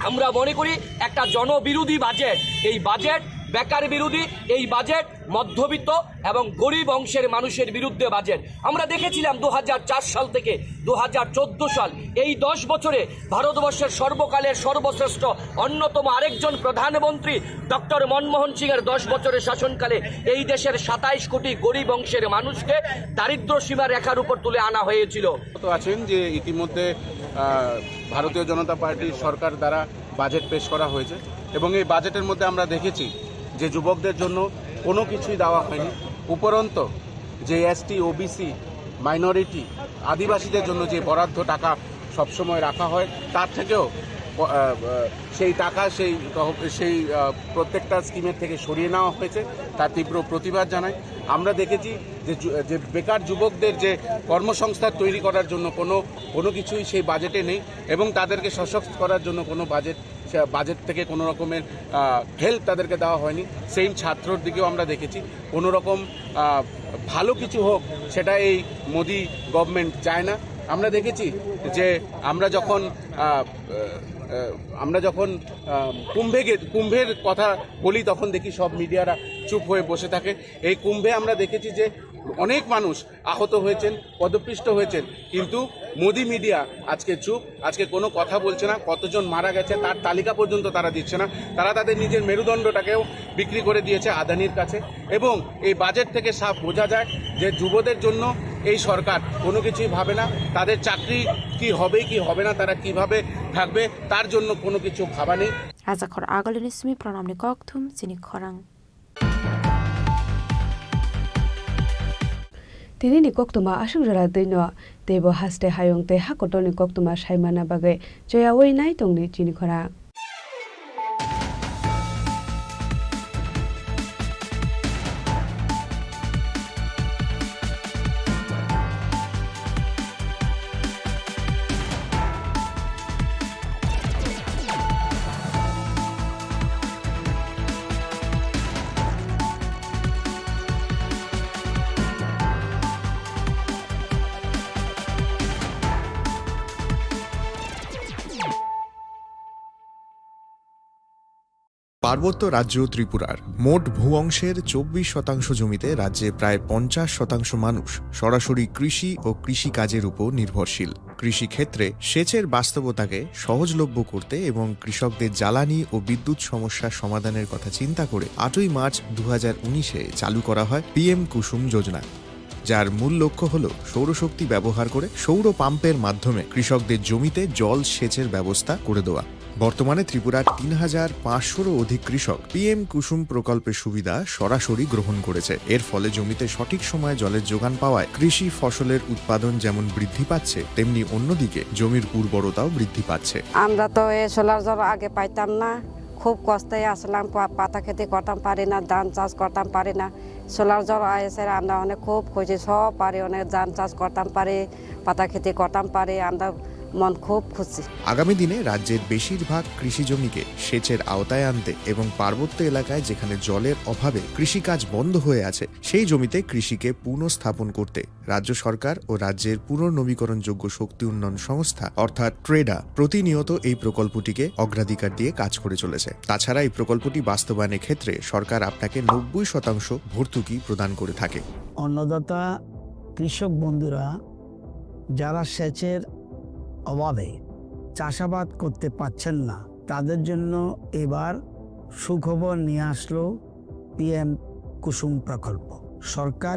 আমরা মনে করি একটা জনবিরোধী বাজেট। এই বাজেট বেকার বিরোধী, এই বাজেট মধ্যবিত্ত এবং গরিব অংশের মানুষের বিরুদ্ধে বাজেট। আমরা দেখেছিলাম দু হাজার চার সাল থেকে দু হাজার চোদ্দ সাল, এই দশ বছরে ভারতবর্ষের সর্বকালের সর্বশ্রেষ্ঠ অন্যতম আরেকজন প্রধানমন্ত্রী ডক্টর মনমোহন সিংয়ের দশ বছরের শাসনকালে এই দেশের সাতাইশ কোটি গরিব অংশের মানুষকে দারিদ্র সীমা রেখার উপর তুলে আনা হয়েছিল। তো আছেন যে ইতিমধ্যে, আহ, ভারতীয় জনতা পার্টির সরকার দ্বারা বাজেট পেশ করা হয়েছে এবং এই বাজেটের মধ্যে আমরা দেখেছি যে যুবকদের জন্য কোনো কিছুই দেওয়া হয়নি। উপরন্ত যে এসটি, ওবিসি, মাইনরিটি, আদিবাসীদের জন্য যে বরাদ্দ টাকা সবসময় রাখা হয়, তার থেকেও ব-, আহ, আহ, সেই টাকা সেই তহব-, সেই, আহ, প্রত্যেকটা স্কিমের থেকে সরিয়ে নেওয়া হয়েছে, তার তীব্র প্রতিবাদ জানাই। আমরা দেখেছি যে যু-, যে বেকার যুবকদের যে কর্মসংস্থান তৈরি করার জন্য কোনো, কোনো কিছুই সেই বাজেটে নেই এবং তাদেরকে সশক্ত করার জন্য কোনো বাজেট, সে বাজেট থেকে কোনো রকমের, আহ, হেল্প তাদেরকে দেওয়া হয়নি। সেম ছাত্রর দিকেও আমরা দেখেছি কোনো রকম, আহ, ভালো কিছু হোক, সেটা এই মোদি গভর্নমেন্ট চায় না। আমরা দেখেছি যে আমরা যখন, আহ, আহ, আমরা যখন, আহ, কুম্ভে গে-, কুম্ভের কথা বলি, তখন দেখি সব মিডিয়ারা চুপ হয়ে বসে থাকে। এই কুম্ভে আমরা দেখেছি যে অনেক মানুষ আহত হয়েছেন, পদপিষ্ট হয়েছেন, কিন্তু মোদি মিডিয়া আজকে চুপ, আজকে কোনো কথা বলছে না। কতজন মারা গেছে তার তালিকা পর্যন্ত তারা দিচ্ছে না। তারা তাদের নিজের মেরুদণ্ডটাকেও বিক্রি করে দিয়েছে আদানির কাছে। এবং এই বাজেট থেকে সাফ বোঝা যায় যে যুবদের জন্য এই সরকার কোনো কিছুই ভাবে না। তাদের চাকরি কি হবে কি হবে না, তারা কিভাবে থাকবে, তার জন্য কোনো কিছু ভাবা নেই। Rajakhor Agolini simi pranamni kokthum chini khorang. Tinini koktwma aswk jora twino, teibo haste hayung tei ha kotorni koktwma saimana bagwi cheyaui nai tongdi chini khorang. পার্বত্য রাজ্য ত্রিপুরার মোট ভূ অংশের চব্বিশ শতাংশ জমিতে রাজ্যে প্রায় পঞ্চাশ শতাংশ মানুষ সরাসরি কৃষি ও কৃষিকাজের উপর নির্ভরশীল। কৃষিক্ষেত্রে সেচের বাস্তবতাকে সহজলভ্য করতে এবং কৃষকদের জ্বালানি ও বিদ্যুৎ সমস্যা সমাধানের কথা চিন্তা করে আটই মার্চ দু হাজার উনিশে চালু করা হয় পিএম কুসুম যোজনা, যার মূল লক্ষ্য হল সৌরশক্তি ব্যবহার করে সৌর পাম্পের মাধ্যমে কৃষকদের জমিতে জল সেচের ব্যবস্থা করে দেওয়া। বর্তমানে ত্রিপুরার তিন হাজার পাঁচশোরও অধিক কৃষক পিএম কুসুম প্রকল্পের সুবিধা সরাসরি গ্রহণ করেছে। এর ফলে জমিতে সঠিক সময়ে জলের যোগান পাওয়ায় কৃষি ফসলের উৎপাদন যেমন বৃদ্ধি পাচ্ছে, তেমনি অন্যদিকে জমির উর্বরতাও বৃদ্ধি পাচ্ছে। আমরা তো এই সোলার জল আগে পাইতাম না, খুব কষ্টে আসলাম, পা-, পাতা খেতে করতাম পারি না, ধান চাষ করতাম পারি না। সোলার জল এসে আমরা অনেক খুব খুশি, সব পারি, অনেক ধান চাষ করতাম পারি, পাতা খেতে করতাম পারি, আমরা মন খুব খুশি। আগামী দিনে রাজ্যের বেশিরভাগ কৃষি জমিকে সেচের আওতায় আনতে এবং পার্বত্য এলাকায় যেখানে জলের অভাবে কৃষিকাজ বন্ধ হয়ে আছে, সেই জমিতে কৃষিকে পুনঃস্থাপন করতে রাজ্য সরকার ও রাজ্যের পুনর্নবীকরণযোগ্য শক্তি উন্নয়ন সংস্থা অর্থাৎ ট্রেডা প্রতিনিয়ত এই প্রকল্পটিকে অগ্রাধিকার দিয়ে কাজ করে চলেছে। তাছাড়া এই প্রকল্পটি বাস্তবায়নের ক্ষেত্রে সরকার আপনাকে নব্বই শতাংশ ভর্তুকি প্রদান করে থাকে। অন্নদাতা কৃষক বন্ধুরা যারা সেচের অভাবে চাষাবাদ করতে পারছেন না, তাদের জন্য এবার সুখবর নিয়ে আসলো পিএম কুসুম প্রকল্প। সরকার